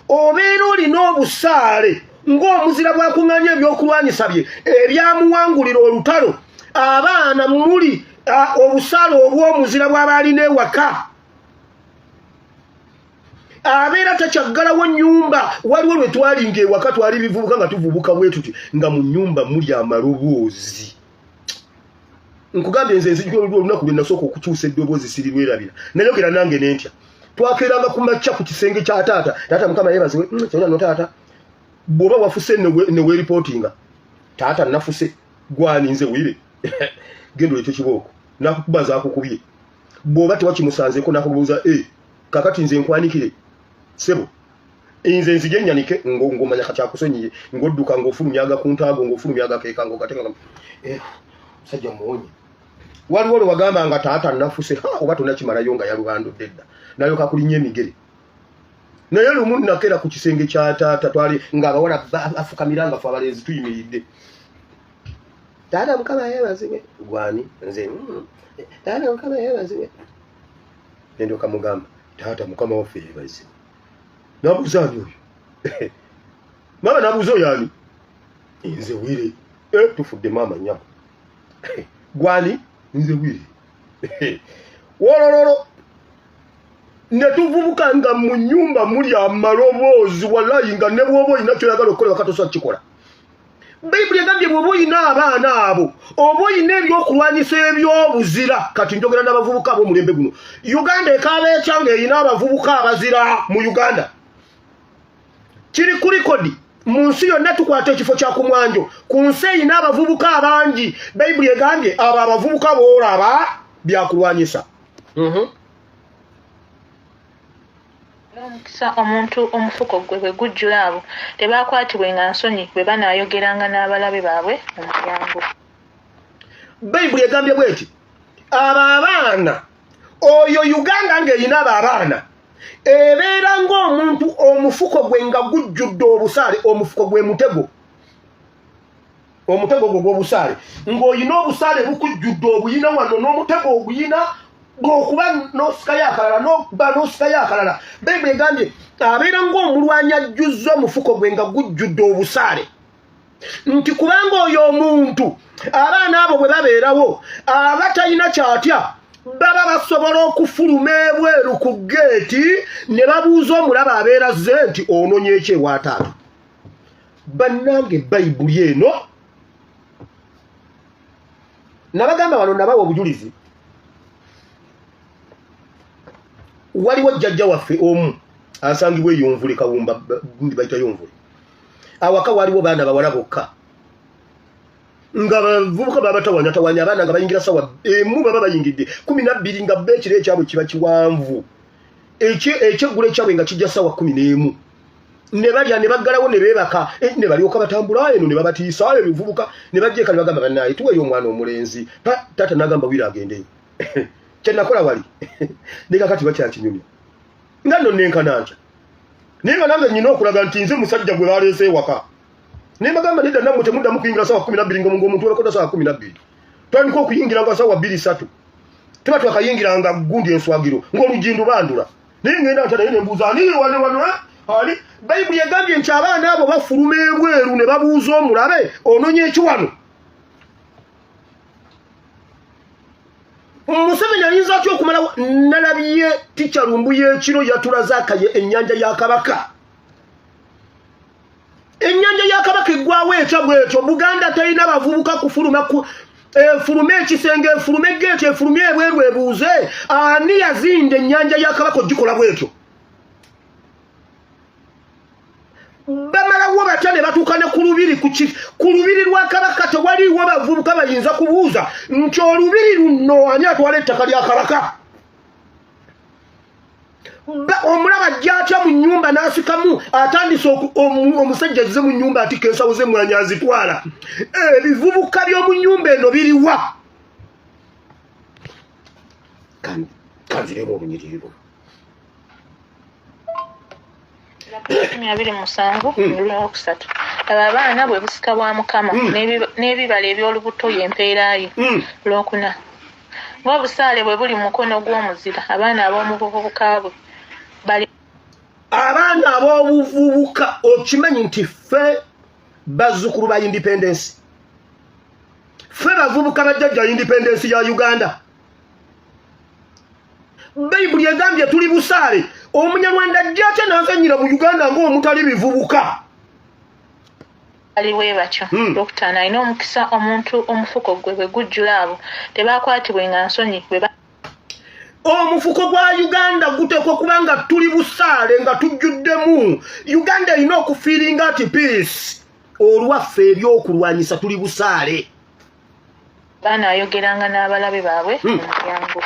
Obeera olina obusaale ng'omuzira bw'akuŋŋaanya ebyokulwanyisa bye ebyamuwangulira olutalo. Abaana muli obusaale obw'omuzira bw'aba alina ewaka. Abeera takyaggalawo nnyumba. Waliwo lwe twalinga ewaka, twali bivubuka nga tuvubuka bwe tuti, nga mu nnyumba muli amaloboozi. Nkugambye nze nzijukira olunaku lwe nasooka okukyusa eddoboozi, sirirwerabira. Nayogera nange nentya. Twakeeranga ku makya ku kisenge kya taata. Taata Mukama yeebazibwe. Kyona no taata, bw'oba wafuse ne weeripootinga, taata nafuse. Gwani? Nze wire. Genda olete kibooko. Nakukuba zaakukubye. Bw'oba tewakimusanzeeko, nakubuuza, e kakati nze nkwanikire sebo, nze nzije nyanike? Ng'omanya kati akusonyiye, ng'odduka ng'ofulumya agakuntaago, ng'ofulumya agakeeka, ng'ogateeka, musajja muwonye. Waliwo lwe wagamba nga taata nafuse, ha, oba tonakimalayo nga yalubandudde dda, nalyoka kulinnya emigere. Naye lumu nakera ku kisenge kya taata, twali ng'abawala afukamira nga fe abalenzi tuyimiridde. Taata Mukama yeebazibwe. Gwani? Nze. Taata Mukama yeebazibwe. Nendyoka mugamba, taata Mukama waffe yeebazibwe. Nabuuza ani oyo? Maama nabuuza oyo ani? Nze wire. Tufudde maama nyabo. Gwani? Nze wire. Wolololo, ne tuvubuka nga mu nyumba muli amaloboozi, wallayi, nga ne bw'oba olina kyoyagala okukola waka tosobola kukikola. Bayibuli egambye bw'oba olina abaana abo, oba olina ebyokulwanyisa ebyobuzira. Kati njogera n'abavubuka ab'omulembe guno. Uganda ekaaba etya ng'erina abavubuka abazira? Mu Uganda kiri ku record mu nsi yonna, tukwata ekifo kya ku mwanjo ku nsi erina abavubuka abangi. Bayibuli egambye abo abavubuka boolaba byakulwanyisa. N'omukisa omuntu omufuko gwe bwe gujjula, abo tebakwatibwenga nsonyi bwe banaayogeranga n'abalabe baabwe mu mulyango. Bayibuli egambye bweti, abo abaana, oyo Uganda ng'erina abo abaana ebeera ng'omuntu omufuko gwe nga gujjudde obusaale. Omufuko gwe mutego, omutego gwo gw'obusaale, ng'olina obusaale bukujjudde, obuyina wano n'omutego oguyina bw'okuba n'osikayo akalala, n'okuba n'osikayo akalala. Bayibuli egambye abeera ng'omulwanyi ajjuzza omufuko gwe nga gujjudde obusaale, nti kubanga oyo omuntu abaana abo bwe babeerawo aba talina kyatya. Baba basobola okufuluma ebweru ku geeti ne babuuza omulaba abeera zze nti, "Ononye eki ewaataata?" Bannange, Bayibuli eno nabagamba wano, nabawa obujulizi. Waliwo jjajja waffe omu asangibwa eyonvule Kawumba, gundi bayita Yonvule. Awaka waliwo baana bawala bokka, nga bavubuka babatawanyatawanya. Abaana nga bayingira sawa 1, baba bayingidde 12, nga ba ekiro ekyabwe kiba kiwanvu. Ekyeggula ekyabwe nga kijja sawa 11, ne balya ne baggalawo ne beebaka, ne balyoka batambula eno ne babatiisa ebivubuka ne bajja eka ne bagamba, "Bannaye, tuweeyo omwana omulenzi." Taata n'agamba, "Wira agendeyo." Kyenakola wali ne kakati bakyakinyumya, nga nno nenkana ntya, naye nga nange nyina okulaga nti nze musajja gwe baleese ewaka. Naye bagamba, "Nedda, nammwe temuddamu kuyingira sawa 12." Ng'omuntu webakoda sawa 12, twandika okuyingira nga sawa 2, 3, tuba twakayingiranga gundi enswagiro ng'olujindu bandula. Naye ngenda nta naye nembuuza, ani wano wano, eh? Ani? Bayibuli egambye nti abaana abo bafuluma ebweru ne babuuza omulabe, "Ononya eki wano?" Museveni ayinza atya okumalawo? Nalabye ticca Lumbu y'ekiro yatulaze akaye ennyanja ya Kabaka. Ennyanja ya Kabaka eggwawo etya bwetyo? Buganda terina bavubuka kufuluma ku efulume ekisenge, efulume geeti, efulume ebweru, ebuuze ani yazinda ennyanja ya Kabaka ogikola bwetyo. Bamalawo batya ne batuuka ne ku lubiri? Ku lubiri lwa Kabaka tewaliiwo bavubuka bayinza kubuuza nti, "Olubiri luno ani atwala ettaka lya Kabaka?" Omulaba ajja atya mu nnyumba n'asikamu, atandise omusajja azze mu nnyumba, atikka ensawo z'emmwanyi azitwala. Ebivubuka by'omu nnyumba eno biriwa? Kanziremu olunyiriri luno. 27 olwokusatu. Laba, abaana bwe busika bwa Mukama, n'ebibala eby'olubuto y'empeera ye. Lwokuna, ng'obusaale bwe buli mu mukono gw'omuzira, abaana ab'omu buvubuka bwe bali. Abaana ab'obuvubuka, okimanyi nti ffe bazzukulu ba independence, ffe bavubuka bajjajja independence ya Uganda. Bayibuli egambye tuli busaale. Omunyarwanda ajja atya n'azannyira mu Uganda ng'omutali bivubuka? Bali bwe batyo. Olwokutaano, alina omukisa omuntu omufuko gwe bwe gujjula, abo tebakwatibwenga nsonyi bwe Omufuko gwa Uganda guteekwa okuba nga tuli busaale, nga tujjuddemu. Uganda erina okufeelinga at peace olwaffe ebyokulwanyisa, tuli busaale. Banaayogeranga n'abalabe baabwe mu mulyango,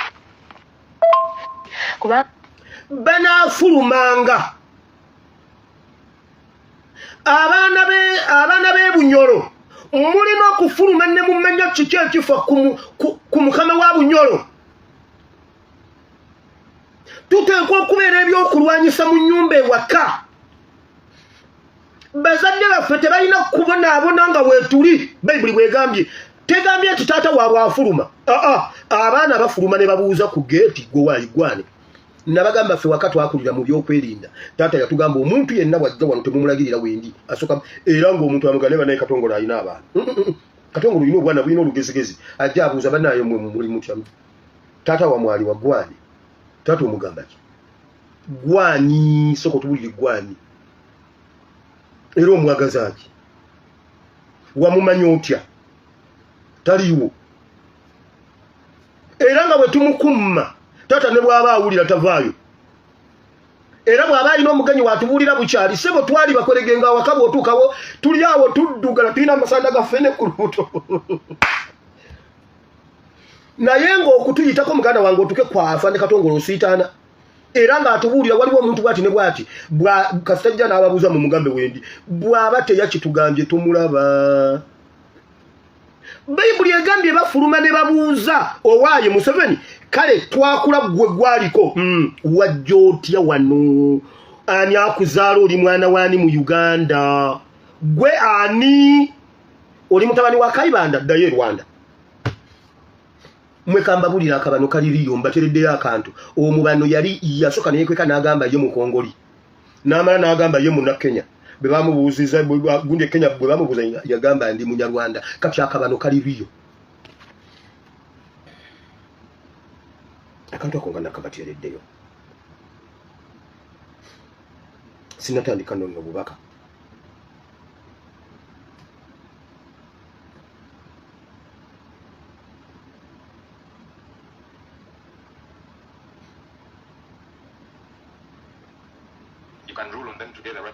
kuba Banaafulumanga abaana be, abaana b'e Bunyolo mulina okufuluma ne mumanya kiki ekifa ku mukama wa Bunyolo. Tuteekwa okubeera ebyokulwanyisa mu nnyumba ewaka. Bazadde baffe tebalina kubonaabona nga weetuli. Bayibuli bwegambye, tegambye nti taata waabwe afuluma. Aa, abaana bafuluma ne babuuza ku geeti, gwe waayi gwane. Nabagamba ffe waka twakulira mu byokwerinda. Taata yatugamba omuntu yenna bwajja wano temumulagirira wendi asooka, era ng'omuntu amugane banaye Katongole alina abaana. Katongole olina obwana bulina olugezigezi, ajja abuuza, banaye mwe muli mutya? Taata wamwali wa gwani? Taata omugamba ki? Gwani sooka otubulire gwani, era omwagaza ki? Wamumanya otya? Taliiwo. Era nga bwe tumukumma taata ne bw'aba awulira tavaayo, era bw'aba alina omugenyi watubuulira bukyali. Sebo, twali bakweregenga awaka, bw'otuukawo tuli awo tuddugala, tulina amasanda gaffe ne ku lubuto, naye ng'okutuyitako muganda wange otuke kwafa ne Katongole osiitaana. Era ng'atubuulira waliwo omuntu bwati ne bwati, kasita ajja n'ababuuza mu mugambe wendi, bw'aba teyakitugambye tumulaba. Bayibuli egambye bafuluma ne babuuza owaaye Museveni. Kale twakula gwe gwaliko, wajja otya wano? Ani akuzaala? Oli mwana waani mu Uganda? Gwe ani? Oli mutabani wa Kaibanda? Ddayo e Rwanda. Mwekambabulira akabano kaliriyo, mbatereddeyo akantu. Omubano yali yasooka neyekweka n'agamba ye mukongoli, n'amala n'agamba ye Munnakenya. Bwe bamubuuziza gundi e Kenya, bwe bamubuuza yagamba ndi Munyarwanda. Kati akabano kaliriyo, akantu ako nga nakabateereddeyo. Sinatandika nonno bubaka. You can rule on them together, right?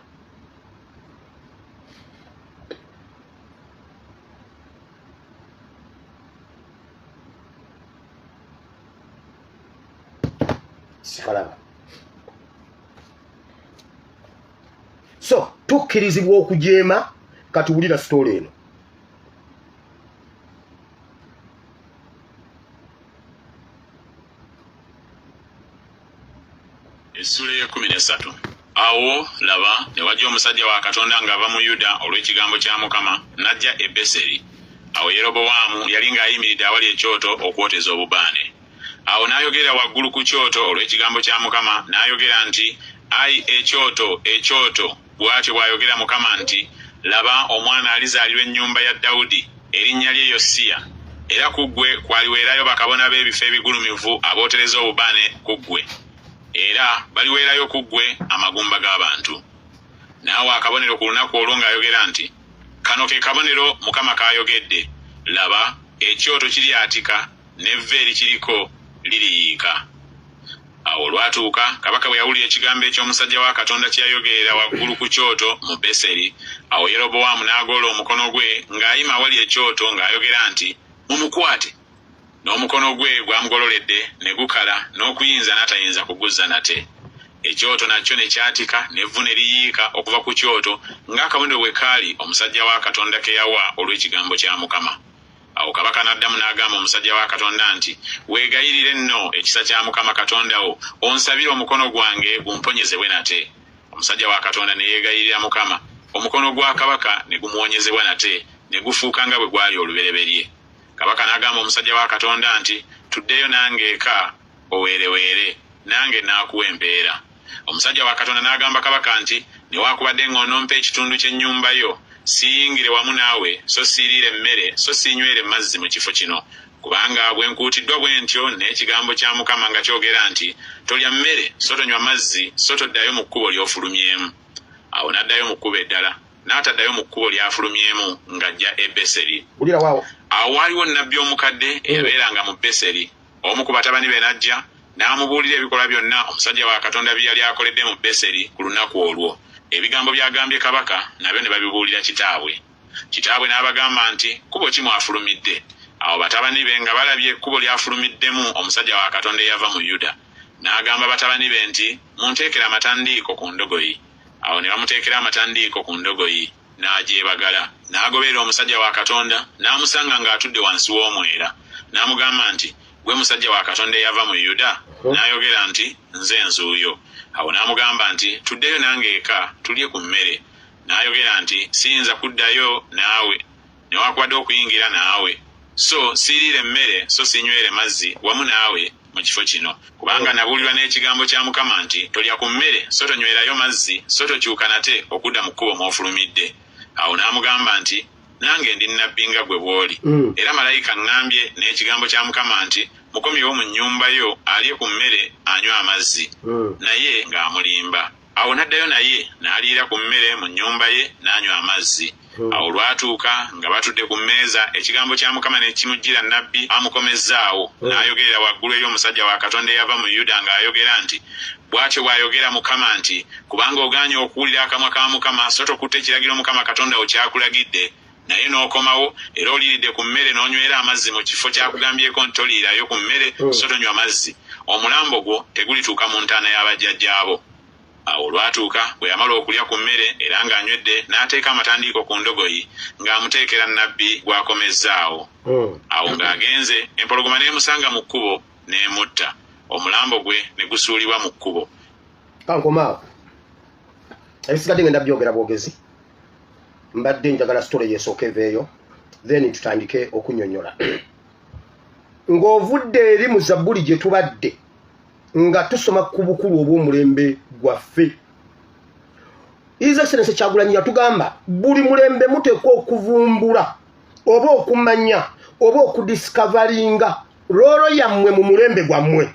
Sikalaba. So tukkirizibwa okujeema. Katuwulira story eno. Essula ey'e 13. Awo laba, ne wajja omusajja wa Katonda ng'ava mu Yuda olw'ekigambo kya Mukama, n'ajja e Beseri. Awo Yerobowaamu yali ng'ayimiridde awali ekyoto okwoteza obubaane. Awo n'ayogera waggulu ku kyoto olw'ekigambo kya Mukama, n'ayogera nti, "Ayi ekyoto, ekyoto, bw'atyo bw'ayogera Mukama nti, Laba, omwana alizaalirwa ennyumba ya Dawudi, erinnya lye Yosiya, era ku ggwe kwaliweerayo bakabona b'ebifo ebigulumivu abootereza obubaane ku ggwe, era baliweerayo ku ggwe amagumba g'abantu." N'awa akabonero ku lunaku olwo ng'ayogera nti, "Kano ke kabonero Mukama k'ayogedde: Laba, ekyoto kiryatika n'evvu erikiriko liriyiika." Awo olwatuuka kabaka bwe yawulira ekigambo eky'omusajja wa Katonda kye yayogerera waggulu ku kyoto mu Beseri, awo Yerobowaamu n'agoola omukono gwe ng'ayima awali ekyoto ng'ayogera nti, "Mumukwate!" N'omukono gwe gwamugololedde ne gukala, n'okuyinza n'atayinza kuguzza nate. Ekyoto nakyo ne kyatika, n'evvu ne liyiika okuva ku kyoto, ng'akabonero bwe kaali omusajja wa Katonda ke yawa olw'ekigambo kya Mukama. Awo kabaka n'addamu n'agamba omusajja wa Katonda nti, "Weegayirire nno ekisa kya Mukama Katonda wo, onsabire omukono gwange gumponyezebwe nate." Omusajja wa Katonda ne yeegayirira Mukama, omukono gwa kabaka ne gumuwonyezebwa nate, ne gufuuka nga bwe gwali olubereberye. Kabaka n'agamba omusajja wa Katonda nti, "Tuddeyo nange eka oweereweere, nange naakuwa empeera." Omusajja wa Katonda n'agamba kabaka nti, Newaakubadde ng'onompa ekitundu ky'ennyumba yo, siiyingire wamu naawe, so siiriire mmere, so siinywere mazzi mu kifo kino. Kubanga bwe nkuutiddwa bwe ntyo n'ekigambo kya Mukama nga kyogera nti, Tolya mmere, so tonywa mazzi, so toddayo mu kkubo ly'ofulumyemu. Awo n'addayo mu kkubo eddala, n'ataddayo mu kkubo ly'afulumyemu ng'ajja e Beseri. Awo waaliwo nnabbi omukadde eyabeeranga mu Beseri. Omu ku batabani be n'ajja, n'amubuulira ebikolwa byonna omusajja wa Katonda bye yali akoledde mu Beseri ku lunaku olwo. Ebigambo by'agambye kabaka nabyo ne babibuulira kitaabwe. Kitaabwe n'abagamba nti, Kkubo ki mw'afulumidde? Awo batabani be nga balabye ekkubo ly'afulumiddemu omusajja wa Katonda eyava mu Yuda. N'agamba batabani be nti, Munteekere amatandiiko ku ndogoyi. Awo ne bamuteekera amatandiiko ku ndogoyi, n'agyebagala. N'agoberera omusajja wa Katonda, n'amusanga ng'atudde wansi w'omwera. N'amugamba nti, Ggwe musajja wa Katonda eyava mu Yuda? N'ayogera nti, Nze nzuuyo. Awo n'amugamba nti, Tuddeyo nange eka, tulye ku mmere. N'ayogera nti, Siyinza kuddayo naawe, newakubadde okuyingira naawe. So siiriire mmere, so siinywere mazzi wamu naawe mu kifo kino. Kubanga nabuulirwa n'ekigambo kya Mukama nti, Tolya ku mmere, so tonywerayo mazzi, so tokyuka nate okudda mu kkubo mw'ofulumidde. Awo n'amugamba nti, Nange ndi nnabbi nga ggwe bw'oli. Era malayika aŋŋambye n'ekigambo kya Mukama nti, Mukomyewo mu nnyumba yo, alye ku mmere, anywe amazzi. Naye ng'amulimba. Awo n'addayo naye, n'aliira ku mmere mu nnyumba ye, n'anywa amazzi. Awo olwatuuka nga batudde ku mmeeza, ekigambo kya Mukama ne kimujjira nnabbi amukomezzaawo, n'ayogerera waggulu eri omusajja wa Katonda eyava mu Yuda ng'ayogera nti, Bw'atyo bw'ayogera Mukama nti, Kubanga ogaanye okuwulira akamwa ka Mukama, so tokutte kiragiro Mukama Katonda wo ky'akulagidde, naye n'okomawo, era oliiridde ku mmere n'onywera amazzi mu kifo ky'akugambyeko nti toliirayo ku mmere so tonywa mazzi, omulambo gwo tegulituuka mu ntaana ya bajjajjaabo. Awo olwatuuka, bwe yamala okulya ku mmere era ng'anywedde, n'ateeka amatandiiko ku ndogoyi, ng'amuteekera nnabbi gw'akomezzaawo. Awo ng'agenze, empologoma n'emusanga mu kkubo, n'emutta, omulambo gwe ne gusuulibwa mu kkubo. Kankome awo, ebisigadde ngenda byogera bwogezi. Mbadde njagala story yesooka eveeyo, then tutandike okunyonyola. Ng'ovudde eri mu Zabbuli gye tubadde nga tusoma ku bukulu obw'omulembe gwaffe, His Excellency Kyagulanyi yatugamba buli mulembe muteekwa okuvumbula oba okumanya oba okudiscoveringa role yammwe mu mulembe gwammwe.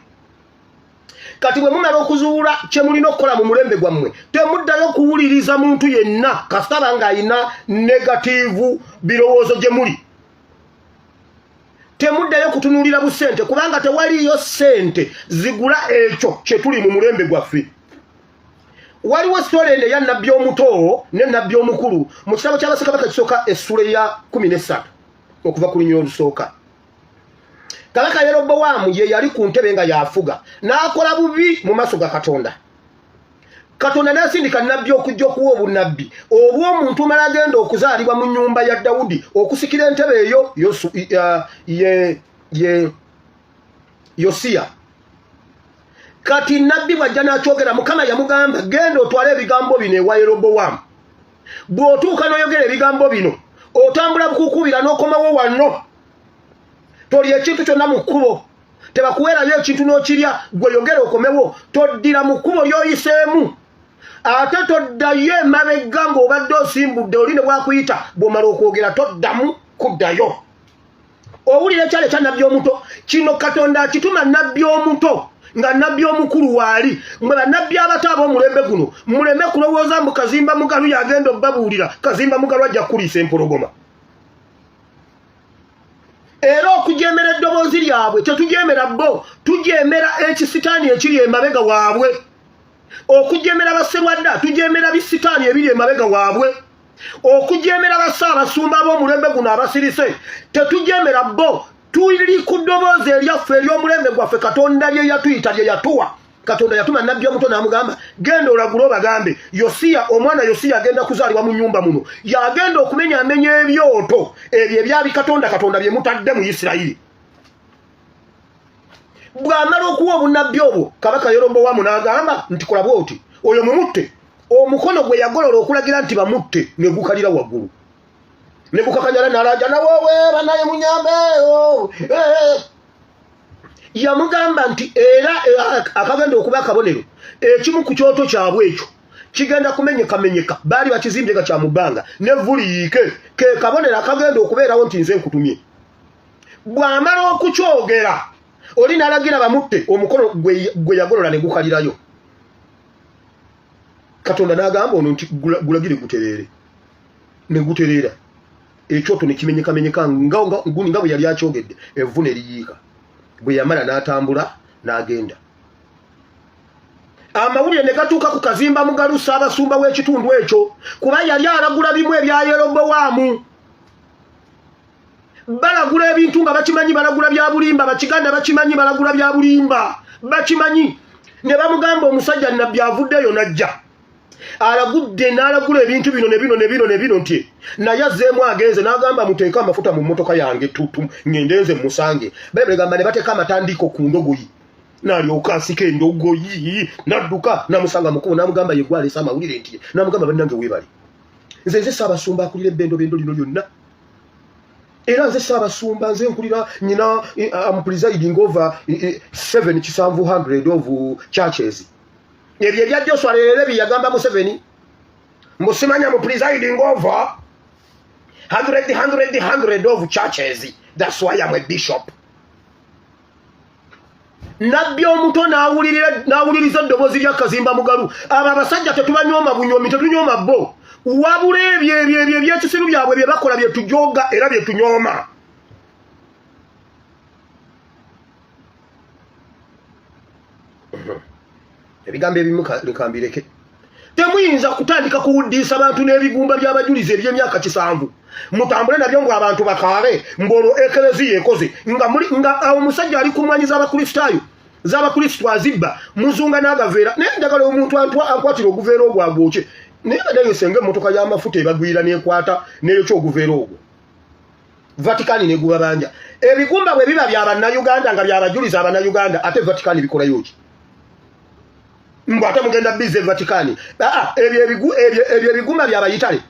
Kati bwe mumala okuzuula kye mulina okukola mu mulembe gwammwe, temuddayo kuwuliriza muntu yenna kasitaba ng'alina negative birowoozo gye muli. Temuddayo kutunuulira busente, kubanga tewaliiyo ssente zigula ekyo kye tuli mu mulembe gwaffe. Waliwo story eno eya nnabbi omuto ne nnabbi omukulu mu kitabo ky'Abassekabaka ekisooka essula eya 13 okuva ku lunyiriri olusooka. Kabaka Yerobowaamu ye yali ku ntebe nga yafuga, n'akola bubi mu maaso ga Katonda. Katonda n'asindika nnabbi okujja okuwa obunnabbi obw'omuntu omala agenda okuzaalibwa mu nnyumba ya Dawudi okusikira entebe eyo ye Yosiya. Kati nnabbi bw'ajja n'akyogera, Mukama yamugamba, genda otwale ebigambo bino ewa Yerobowaamu. Bw'otuuka n'oyogera ebigambo bino, otambula bukukubira n'okomawo wano, tolya ekintu kyonna mu kkubo, tebakuweerayo ekintu n'okirya, gwe yogera okomewo, toddira mu kkubo ly'oyiseemu, ate toddayo emabega ng'obadde osimbudde oli ne bwakuyita. Bw'omala okwogera toddamu kuddayo. Owulira ekyalo ekya nnabbi omuto kino, Katonda akituma nnabbi omuto nga nnabbi omukulu waali. Mwe bannabbi abato ab'omulembe guno, muleme kulowooza mbu Kazimba Mugalu yagenda obbabuulira. Kazimba Mugalu ajja kukuliisa empologoma. Era okujeemera eddoboozi lyabwe, tetujeemera bo, tujeemera ekisitaani ekiri emabega waabwe. Okujeemera basserwadda, tujeemera bisitaani ebiri emabega waabwe. Okujeemera bassaabasumba ab'omulembe guno abasirise, tetujeemera bo, tuli ku ddoboozi eryaffe ery'omulembe gwaffe Katonda lye yatuyita, lye yatuwa. Katonda yatuma nnabbi omuto n'amugamba, genda olagule obagambe Yosiya, omwana Yosiya agenda kuzaalibwa mu nnyumba muno, y'agenda okumenyaamenya ebyoto ebyo ebya bikatonda katonda bye mutadde mu Isirayiri. Bw'amala okuwa obunnabbi obwo, kabaka Yerobowaamu n'agamba nti, kola bw'oti, oyo mumutte. Omukono gwe yagolola okulagira nti bamutte ne gukalira waggulu ne gukakanyala, n'alaajana, wowe banaye munyambe, oh, eh. Yamugamba nti era akagenda okuba akabonero ekimu ku kyoto kyabwe ekyo kigenda kumenyekamenyeka, baali bakizimbye nga kya mu bbanga, n'evvu liyiike, ke kabonero akagenda okubeerawo nti nze nkutumye. Bw'amala okukyogera oli n'alagira bamutte, omukono gwe yagolola ne gukalirayo. Katonda n'agamba ono nti gulagire gutereere, ne gutereera. Ekyoto ne kimenyekamenyeka nga bwe yali akyogedde, evvu ne liyiika. Bwe yamala n'atambula n'agenda. Amawulire ne gatuuka ku Kazimba Mugalu ssaabasumba w'ekitundu ekyo, kuba yali alagula bimu ebya Yerobowaamu. Balagula ebintu nga bakimanyi balagula bya bulimba, Bakiganda bakimanyi balagula bya bulimba, bakimanyi. Ne bamugamba omusajja nabbi avuddeyo n'ajja alagudde n'alagula ebintu bino ne bino ne bino ne bino, nti naye azzeemu agenze n'agamba muteeke amafuta mu mmotoka yange tutu ngende nze musange. Bayibuli egamba ne bateeka amatandiiko ku ndogoyi, n'alyoka asika endogoyi n'adduka n'amusanga mu kkubo n'amugamba ye gwe aleese amawulire nti, n'amugamba bannange weebale, nze nze ssaabasumba akulira ebbendobendo lino lyonna, era nze ssaabasumba, nze nkulira nyina, am presiding over 700 of churches. Ebyo ebya Joshua Lelele bye yagamba Museveni, mbu simanya mu presiding over 100 100 100 of churches, that's why I'm a bishop. Nabbi omuto n'awuliriza eddoboozi lya Kazimba Mugalu. Abo abasajja tetubanyooma bunyoomi, tetunyooma bo, wabula ebyo ebyo ebyo ebyekisiru byabwe bye bakola bye tujooga era bye tunyooma. Ebigambo ebimu leka mbireke. Temuyinza kutandika kuwuddiisa bantu n'ebigumba by'abajulizi eby'emyaka 7 mutambule nabyo mbu abantu bakaabe mbu olwo ekereziya ekoze, nga muli nga awo omusajja ali kumwanyiza Abakristaayo z'Abakristu azibba muzunga n'agaveera. Naye njagala omuntu ankwatira oguveera ogwo agwokye, naye nga naye senga emmotoka y'amafuta ebagwira n'ekwata n'eyokya oguveera ogwo, Vatican negubabanja. Ebigumba bwe biba bya Bannayuganda nga byabajulizi Abannayuganda, ate Vatican bikolayo ki? Mbu ate mugenda bize Vatican. Ebyo ebigumba byabayitale,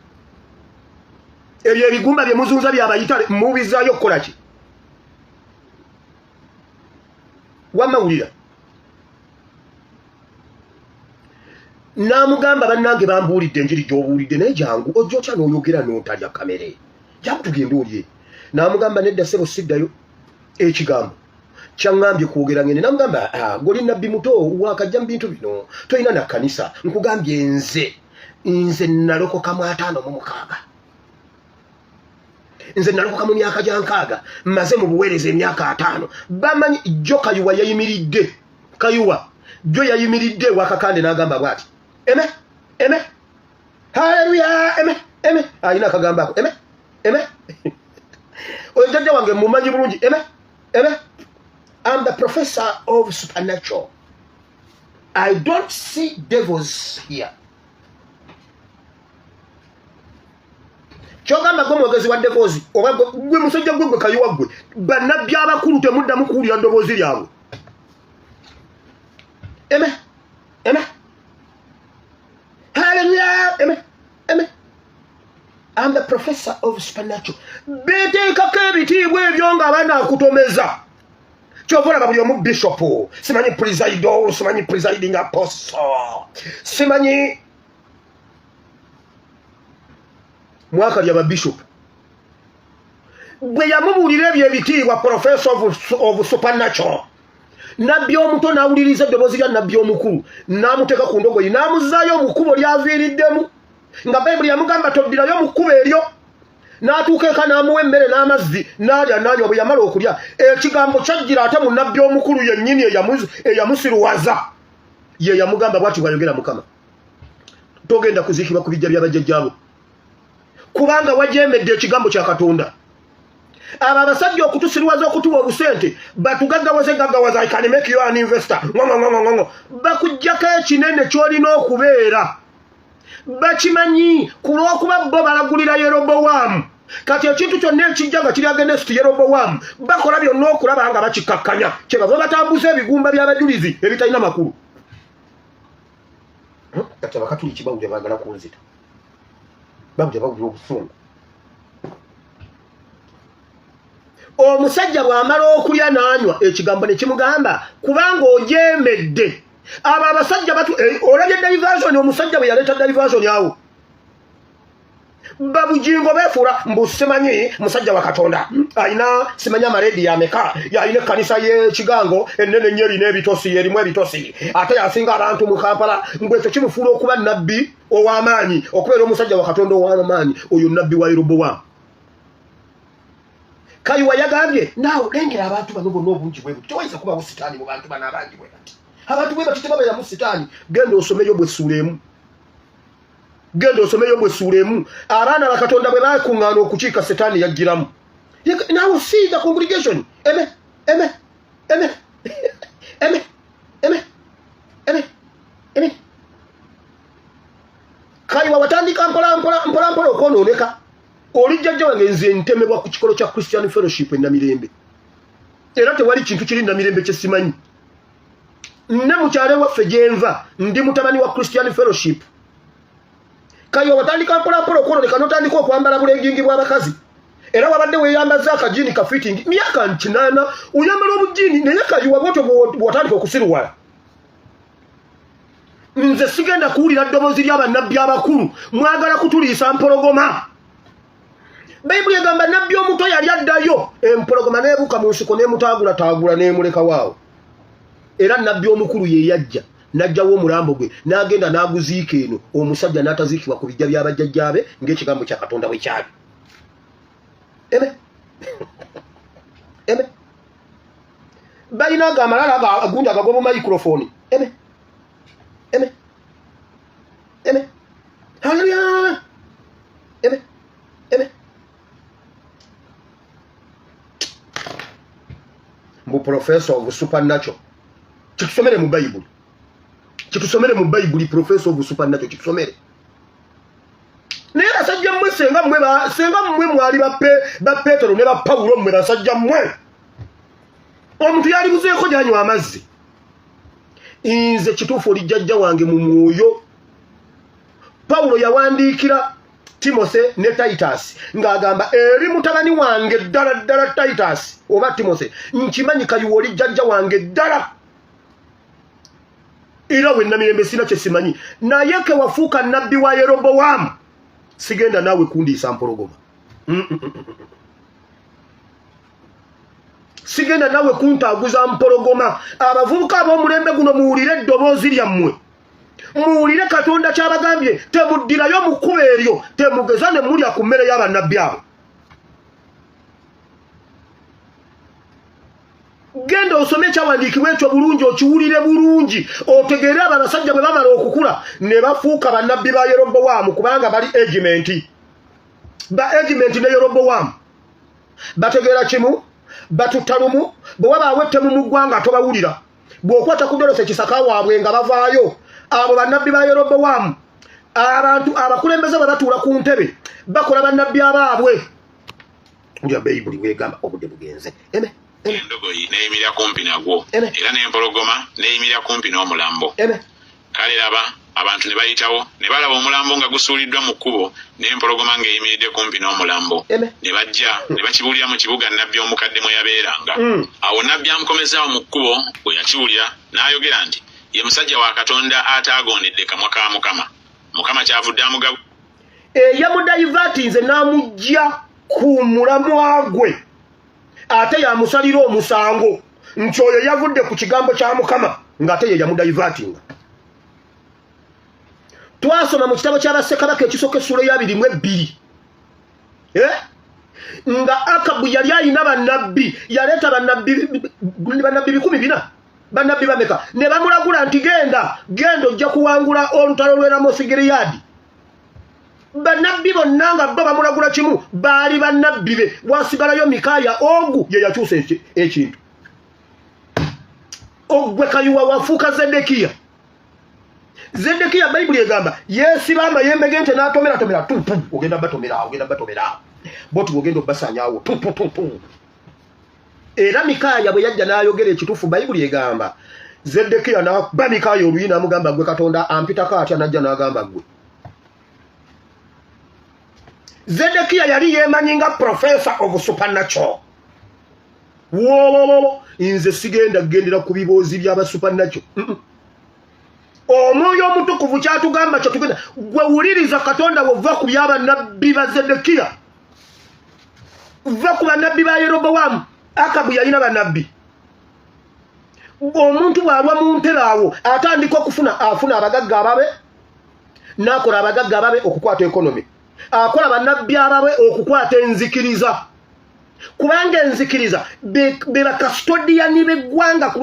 ebyo ebigumba bye muzunza byabayitale, mubizaayo kukola ki? Wamma wulira. N'amugamba bannange bambuulidde enjiri gy'obuulidde, naye jangu ojja otya n'oyogera n'otalya kamere, jangu tugende olye. N'amugamba nedda ssebo siddayo, ekigambo kyaŋŋambye kwogera ngende. N'amugamba goli nabbi muto wakajja mu bintu bino, tolina na kkanisa, nkugambye nze nalokoka mu 56, nze nalokoka mu myaka gya 60, mmaze mu buweereza emyaka 50. Bamanyi jjo Kayuwa yayimiridde, Kayuwa jjo yayimiridde ewa Kakande n'agamba bw'ati, eme eme haleluya eme eme, alina akagambo ako eme eme. Oyo jjajja wange mumanyi bulungi, eme eme. I'm the professor of supernatural, I don't see devils here. Kyogamba gwe mwogezi wa devils oba gwe musajja gwe gwe Kayuwa gwe? Bannabbi abakulu temuddamu kuwulira ddoboozi lyabwe. Eme eme haleluya eme eme, I'm the professor of supernatural. Beteekako ebitiibwa ebyo nga banaakutomeza. Kyova olaba buli omu bishop, simanyi presido, simanyi presiding apostle, simanyi mwaka lya babishop. Bwe yamubuulira ebyo ebitiibwa professor of supernatural, nabbi omuto n'awuliriza eddoboozi lya nabbi omukulu, n'amuteeka ku ndogoyi n'amuzaayo mu kkubo lyaviiriddemu, nga Bayibuli yamugamba toddirayo mu kkubo eryo. N'atuuka eka n'amuwa emmere n'amazzi, n'alya n'anywa. Bwe yamala okulya, ekigambo kyajjira ate mu nabbi omukulu yennyini eyamusiruwaza. Ye yamugamba bw'ati bw'ayogera Mukama, togenda kuziikibwa ku bijja by'abajjajjaabo, kubanga wajeemedde ekigambo kya Katonda. Abo abasajja okutusirwaza, okutuwa obusente, batugaggawaze gaggawaza, I can make you an investor, ngongongongong'o, bakuggyako ekinene ky'olina okubeera. Bakimanyi ku lw'okuba bo balagulira Yerobowaamu. Kati ekintu kyonna ekijja nga kiri against Yerobowaamu, bakola byonna okulaba nga bakikakkanya. Kyebava batambuza ebigumba by'abajulizi ebitalina makulu. Kati Abakatuliki bawulira baagala kunzita, bawulira obusungu. Omusajja bw'amala okulya n'anywa, ekigambo ne kimugamba, kubanga ojeemedde abo abasajja batu. Olabye diversion, omusajja bwe yaleeta diversion awo, babujingo befuula mbu simanyi musajja wa Katonda alina simanyi amarediyo ameka, yalina ekkanisa y'ekigango ennene ennyo erina ebitosi, erimu ebitosi, ate yasinga abantu mu Kampala, mbu ekyo kimufuula okuba nabbi ow'amaanyi, okubeera omusajja wa Katonda ow'amaanyi. Oyo nabbi wa Yerobowamu. Kayiwa yagambye, naawe lengera abantu bano bonna obungi bwe buti, tewayinza kubawo sitaani mu bantu bano abangi bwe bati. Abantu bwe bati tebabeeramu sitaani. Genda osomeyo bwe ssuula emu, genda osomeyo bwe ssuula emu. Abaana ba Katonda bwe bakuŋŋaana okukiika, setaani yajjiramu. Naawe see the congregation, eme eme eme eme eme eme eme. Kayiwa watandika mpola mpola mpola mpola okwonooneka. Oli jjajja wange, nze ntemebwa ku kikolo kya Christian Fellowship eNamirembe, era tewali kintu kiri Namirembe kye simanyi. Ne mukyalo ewaffe gyenva, ndi mutabani wa Christian Fellowship. Kayiwa watandika mpola mpola okwononeka, notandika okwambala bulegingi bw'abakazi, era wabadde weeyambaza akajiini ka fitting myaka 80, oyambala obujiini. Naye Kayiwa, bwotyo bw'otandika okusiruwala. Nze sigenda kuwulira ddoboozi ly'abannabbi abakulu mwagala kutuliisa mpologoma. Bayibuli egamba nabbi omuto yali addayo, empologoma n'ebuuka mu nsiko n'emutaagulataagula n'emulekawaawo, era nabbi omukulu ye yajja n'ajjawo omulambo gwe n'agenda n'aguziika eno, omusajja n'ataziikibwa ku bijja by'abajjajjaabe ng'ekigambo kya Katonda bwe kyali. Eme eme, balina ago amalala agundi agagoba microphone. Eme eme eme, haleluya, eme eme. Mbu professor of supernatural, kitusomere mu Bayibuli, kitusomere mu Bayibuli. Professor of supernatural, kitusomere. Naye basajja mmwe, senga mmwe mwali ba Petero ne ba Pawulo, mmwe basajja mmwe, omuntu yalibuzeeko gyanywa amazzi. Nze kituufu, oli jjajja wange mu mwoyo. Pawulo yawandiikira Timothy ne Titus ng'agamba, eri mutabani wange ddala ddala Titus oba Timothy, nkimanyi Kayiwa oli jjajja wange ddala, era we Namirembe sina kye simanyi, naye ke wafuuka nabbi wa Yerobowamu, sigenda naawe kundiisa mpologoma. Sigenda nawe kuntaaguza mpologoma. Abavubuka ab'omulembe guno, muwulire eddoboozi lyammwe, muwulire Katonda kyabagambye. Temuddirayo mu kkuba eryo, temugeza ne mulya ku mmere y'abannabbi abo. Genda osome ekyawandiikibwa ekyo bulungi, okiwulire bulungi, otegeere. Abo abasajja bwe bamala okukula ne bafuuka bannabbi ba Yerobowaamu, kubanga bali agement, ba agement ne Yerobowaamu, bategeera kimu, batutta lumu. Bwe wabaawo ettemu mu ggwanga, tobawulira. Bw'okwata ku Dorothy Kisaka waabwe nga bavaayo, abo bannabbi ba Yerobowaamu. Abantu abakulembeze bwe batuula ku ntebe, bakola bannabbi abaabwe. Ulya Bayibuli bwegamba, obudde bugenze. Eme. Endogoyi neyimirira kumpi nagwo, Eme. era n'empologoma neyimirira kumpi n'omulambo. Eme. Kale laba, abantu ne bayitawo ne balaba omulambo nga gusuuliddwa mu kkubo, n'empologoma ng'eyimiridde kumpi n'omulambo. Eme. Ne bajja ne bakibuulira mu kibuga nnabbi omukadde mwe yabeeranga. Awo nnabbi amukomezaawo mu kkubo bwe yakiwulira, n'ayogera nti, Ye musajja wa Katonda ataagondedde kamwa ka Mukama, Mukama kyavudde amugabu Eyamudivertinze n'amugja ku mulamwa gwe, ate yamusalira omusango nti oyo yavudde ku kigambo kya Mukama, ng'ate ye yamudivertinga. Twasoma mu kitabo ky'Abassekabaka ekisooka essuula ya 22, Eh? Nga Akabu yali alina bannabbi, yaleeta bannabbi 400, bannabbi bameka, ne bamulagula nti, genda, genda, ojja kuwangula olutalo lw'e Ramosi Giriyadi. Bannabbi bonna nga bo bamulagula kimu, baali bannabbi be, wasigalayo Mikaaya ogu ye yakyusa ekintu. Ogwe Kayiwa wafuuka Zedekiya. Zedekiya, Bayibuli egamba, yeesiba amayembe g'ente n'atomeratomera tupu, ogenda batomera, ogenda batomera boti, ogenda obasanyawo tuputupu. Era Mikaaya bwe yajja n'ayogera ekituufu, Bayibuli egamba Zedekiya n'akuba Mikaaya oluyi n'amugamba, gwe Katonda ampitako atya? N'ajja n'agamba, gwe Zedekiya yali yeemanyi nga professor of supernatural. Wowowowo, nze sigenda kugendera ku biboozi by'abasupanakyo. Omwoyo Omutukuvu kyatugamba kyetugenda. Gwe wuliriza Katonda, wova ku byabannabbi ba Zedekiya, va ku bannabbi ba Yerobowamu. Akabu yalina bannabbi. Omuntu bw'alwa mu ntebe awo atandika okufuna, afuna abagagga ababe, n'akola abagagga ababe okukwata economy, akola bannabbi ababe okukwata enzikiriza, kubanga enzikiriza be bacustodian b'eggwanga.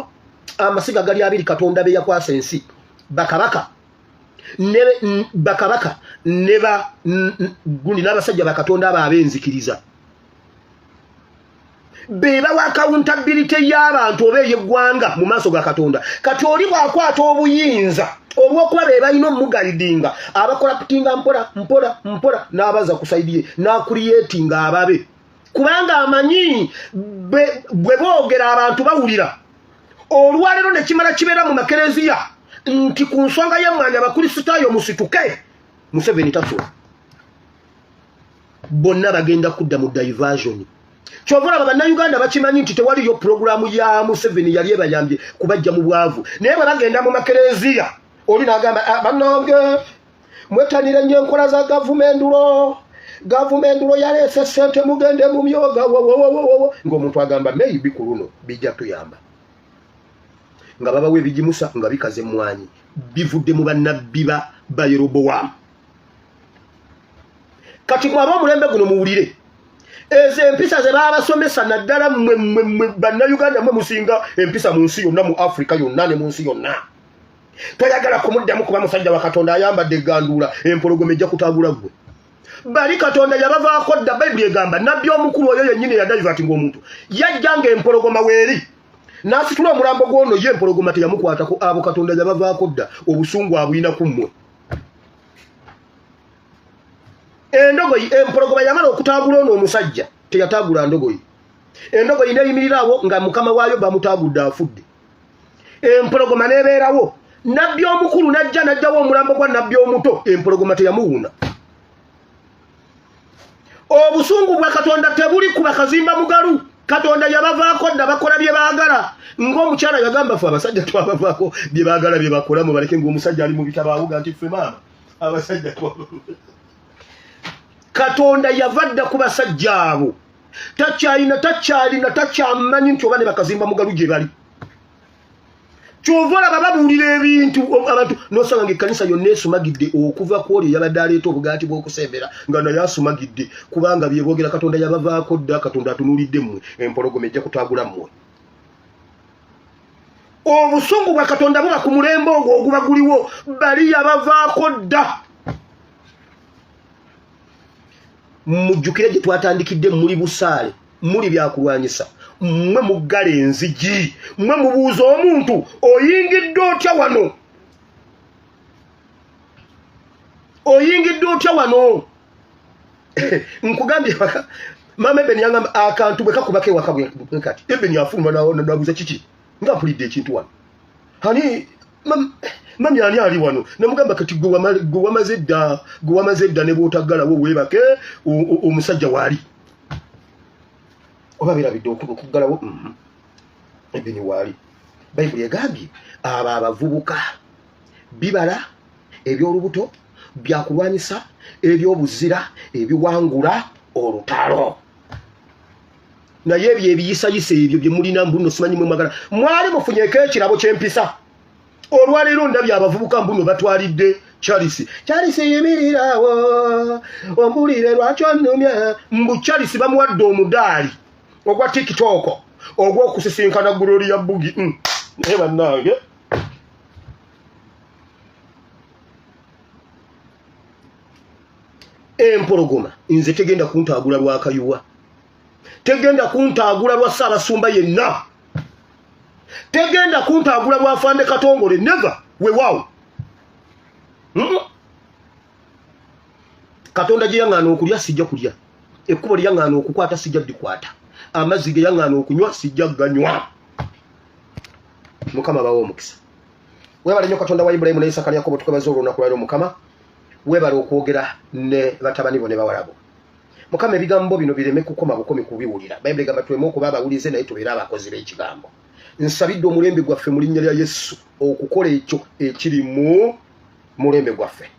Amasiga gali abiri Katonda be yakwasa ensi: bakabaka ne bakabaka ne ba gundi n'abasajja bakatonda abo ab'enzikiriza be bawa accountability y'abantu oba ey'eggwanga mu maaso ga Katonda. Kati oli bw'akwata obuyinza, olw'okuba be balina omuguidinga, abacorruptinga mpola mpola mpola, n'abaza ku side ye, n'acreatinga ababe, kubanga amanyi bwe boogera abantu bawulira. Olwaleero ne kimala kibeera mu makereziya nti ku nsonga y'emmwanyi, Abakristaayo musituke, Museveni tasula. Bonna bagenda kudda mu diversion. Kyova olaba Bannayuganda bakimanyi nti tewaliyo puroguramu ya Museveni yali ebayambye kubajja mu bwavu, naye bwe bagenda mu makereziya, oli n'agamba, "Ah, bannange, mwetanire nnyo enkola za gavumendulo, gavumendulo yaleese sente, mugende mu myoga wowowowowo." Ng'omuntu agamba, maybe ku luno bijja tuyamba, nga babawo ebigimusa nga bikaze emmwanyi bivudde mu bannabbi ba Bayerobowamu. Kati mwaba omulembe guno, muwulire ezo empisa ze babasomesa, naddala mmwe mmwe mmwe Bannayuganda, mmwe musinga empisa mu nsi yonna, mu Afrika yonna ne mu nsi yonna. Toyagala kumuddamu kuba musajja wa Katonda ayambadde egganduula, empologoma ejja kutagula ggwe. Bali Katonda yabavaako dda. Bayibuli egamba nabbi omukulu oyo yennyini yadivertinga omuntu, yajja nga empologoma weeri, n'asitula omulambo gw'ono, ye empologoma teyamukwatako. Abo Katonda yabavaako dda, obusungu abulina ku mmwe. Endogoyi, empologoma yamala okutaagula ono omusajja, teyataagula ndogoyi. Endogoyi neyimirirawo nga mukama waayo bamutaagudde, afudde. Empologoma nebeerawo. Nabbi omukulu najja najjawo omulambo gwa nabbi omuto, empologoma teyamuwuna. Obusungu bwa Katonda tebuli ku bakazimba mugalu. Katonda yabavaako dda, bakola bye baagala. Ng'omukyala yagamba, "Fe abasajja twabavaako, bye baagala bye bakola, mubaleke." Ng'omusajja ali mu bitabo awuga nti, "Ffe maama abasajja twaba." Katonda yava dda ku basajja abo, takyalina, takyalina, takyamanyi nti oba ne bakazimba mugalu gye bali. Kyova olaba babuulira ebintu abantu, nosanga nga ekkanisa yonna esumagidde, okuva ku oli eyabadde aleeta obugaati bw'okusembera nga naye asumagidde, kubanga byeboogera Katonda yabavaako dda. Katonda atunuulidde mmwe, empologoma ejja kutagula mmwe. Obusungu bwa Katonda buba ku mulembe ogwo oguba guliwo, bali yabavaako dda. Mujjukire gye twatandikidde: muli busaale, muli byakulwanyisa, mmwe muggala enzigi, mmwe mubuuza omuntu, "Oyingidde otya wano? Oyingidde otya wano?" Nkugambye, maama Ebeni yangamba akantu bwe kakubako ewaka bwe kati, Ebeni afuluma nabuuza, "Kiki nga mpulidde ekintu wano? Ani mami, ani ali wano?" Namugamba, "Kati gwe wamaze dda, gwe wamaze dda, ne bw'otaggalawo weebake, omusajja waali oba birabidde okuggalawo." Ebeni waali. Bayibuli egambye abo abavubuka bibala ebyolubuto byakulwanyisa ebyobuzira ebiwangula olutalo. Naye ebyo ebiyisayisa ebyo bye mulina, mbuno simanyi mwe mwagala, mwali mufunyeko ekirabo ky'empisa. Olwaleero ndabye abavubuka mbuno batwalidde Charles, "Charles, yimirirawo ombulire lwaki onnumya." Mbu Charles bamuwadde omudaali ogwa TikTok ogw'okusisinkana Gloria Bugi. Naye bannange, empologoma nze tegenda kuntaagula lwakayuwa, tegenda kuntaagula lwa Ssaabasumba yenna, tegenda kuntaagula lwa Fande Katongole, never. Weewaawo, Katonda gye yaŋŋaana okulya sijja kulya, ekkubo lye yaŋŋaana okukwata sijja ddikwata, amazzi ge yaŋŋaana okunywa sijja ganywa. Mukama bawe omukisa. Weebale nnyo Katonda wa Ibulayimu ne Isaka ne Yakobo, tukwebaza olwolunaku lwaliro. Mukama, weebale okwogera ne batabani bo ne bawala bo. Mukama, ebigambo bino bireme kukoma bukomi kubiwulira. Bayibuli egamba tuleme okuba abawulize, naye tubeere abakozi b'ekigambo. Nsabidde omulembe gwaffe mu linnya lya Yesu okukola ekyo ekiri mu mulembe gwaffe,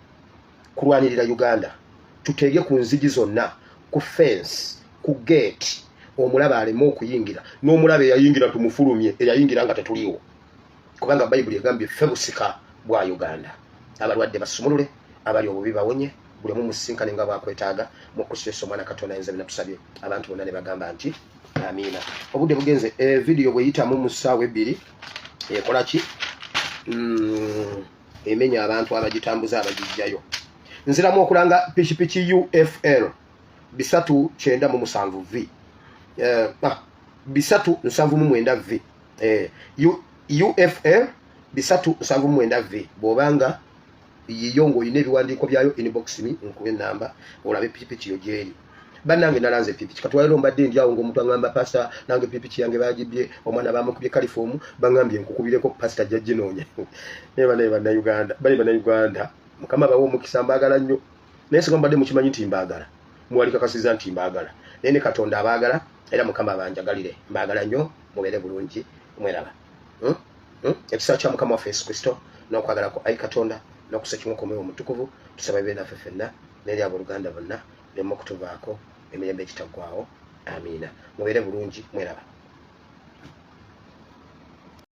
kulwanirira Uganda. Tuteege ku nzigi zonna, ku fence, ku gate, omulabe aleme okuyingira, n'omulabe eyayingira tumufulumye, eyayingira nga tetuliiwo, kubanga Bayibuli egambye ffe busika bwa Uganda. Abalwadde basumulule, abali obubi bawonye, buli omu musinkane nga bwakwetaaga mu Kristo Yesu omwana Katonda. Ayinza bina tusabye. Abantu bonna ne bagamba nti amiina. Obudde bugenze. Vidiyo bweyitamu mu ssaawa 2 ekola ki? Emenya abantu abagitambuza abagijjayo. Nziramu okulanga pikipiki UFL 397 V, 379 V, UFL 379 V. Bw'obanga yiyo ng'olina ebiwandiiko byayo, inbox me nkuba enamba olabe pikipiki yo gyeri. Bannange, nalanze pikipiki katwaliro. Mbadde ndi awo ng'omuntu aŋŋamba, "Pasita, nange pikipiki yange bagibye, omwana bamukubye kalifoomu, baŋŋambye nkukubireko pasita jja ginoonya." Naye banaye Bannayuganda, bali Bannayuganda, Mukama bawe omukisa, mbaagala nnyo. Naye singa mubadde mukimanyi nti mbaagala, muwalikakasiza nti mbaagala. Naye ne Katonda abaagala, era Mukama abanjagalire. Mbaagala nnyo, mubeere bulungi, mweraba. Hmm? Hmm? Ekisa kya Mukama waffe Yesu Kristo n'okwagala kwa ai Katonda n'okussa kimu kw'Omwoyo Omutukuvu tusaba bibe naffe ffenna n'eri abooluganda bonna, lemme okutuvaako emirembe egitaggwawo. Amiina. Mubeere bulungi, mweraba.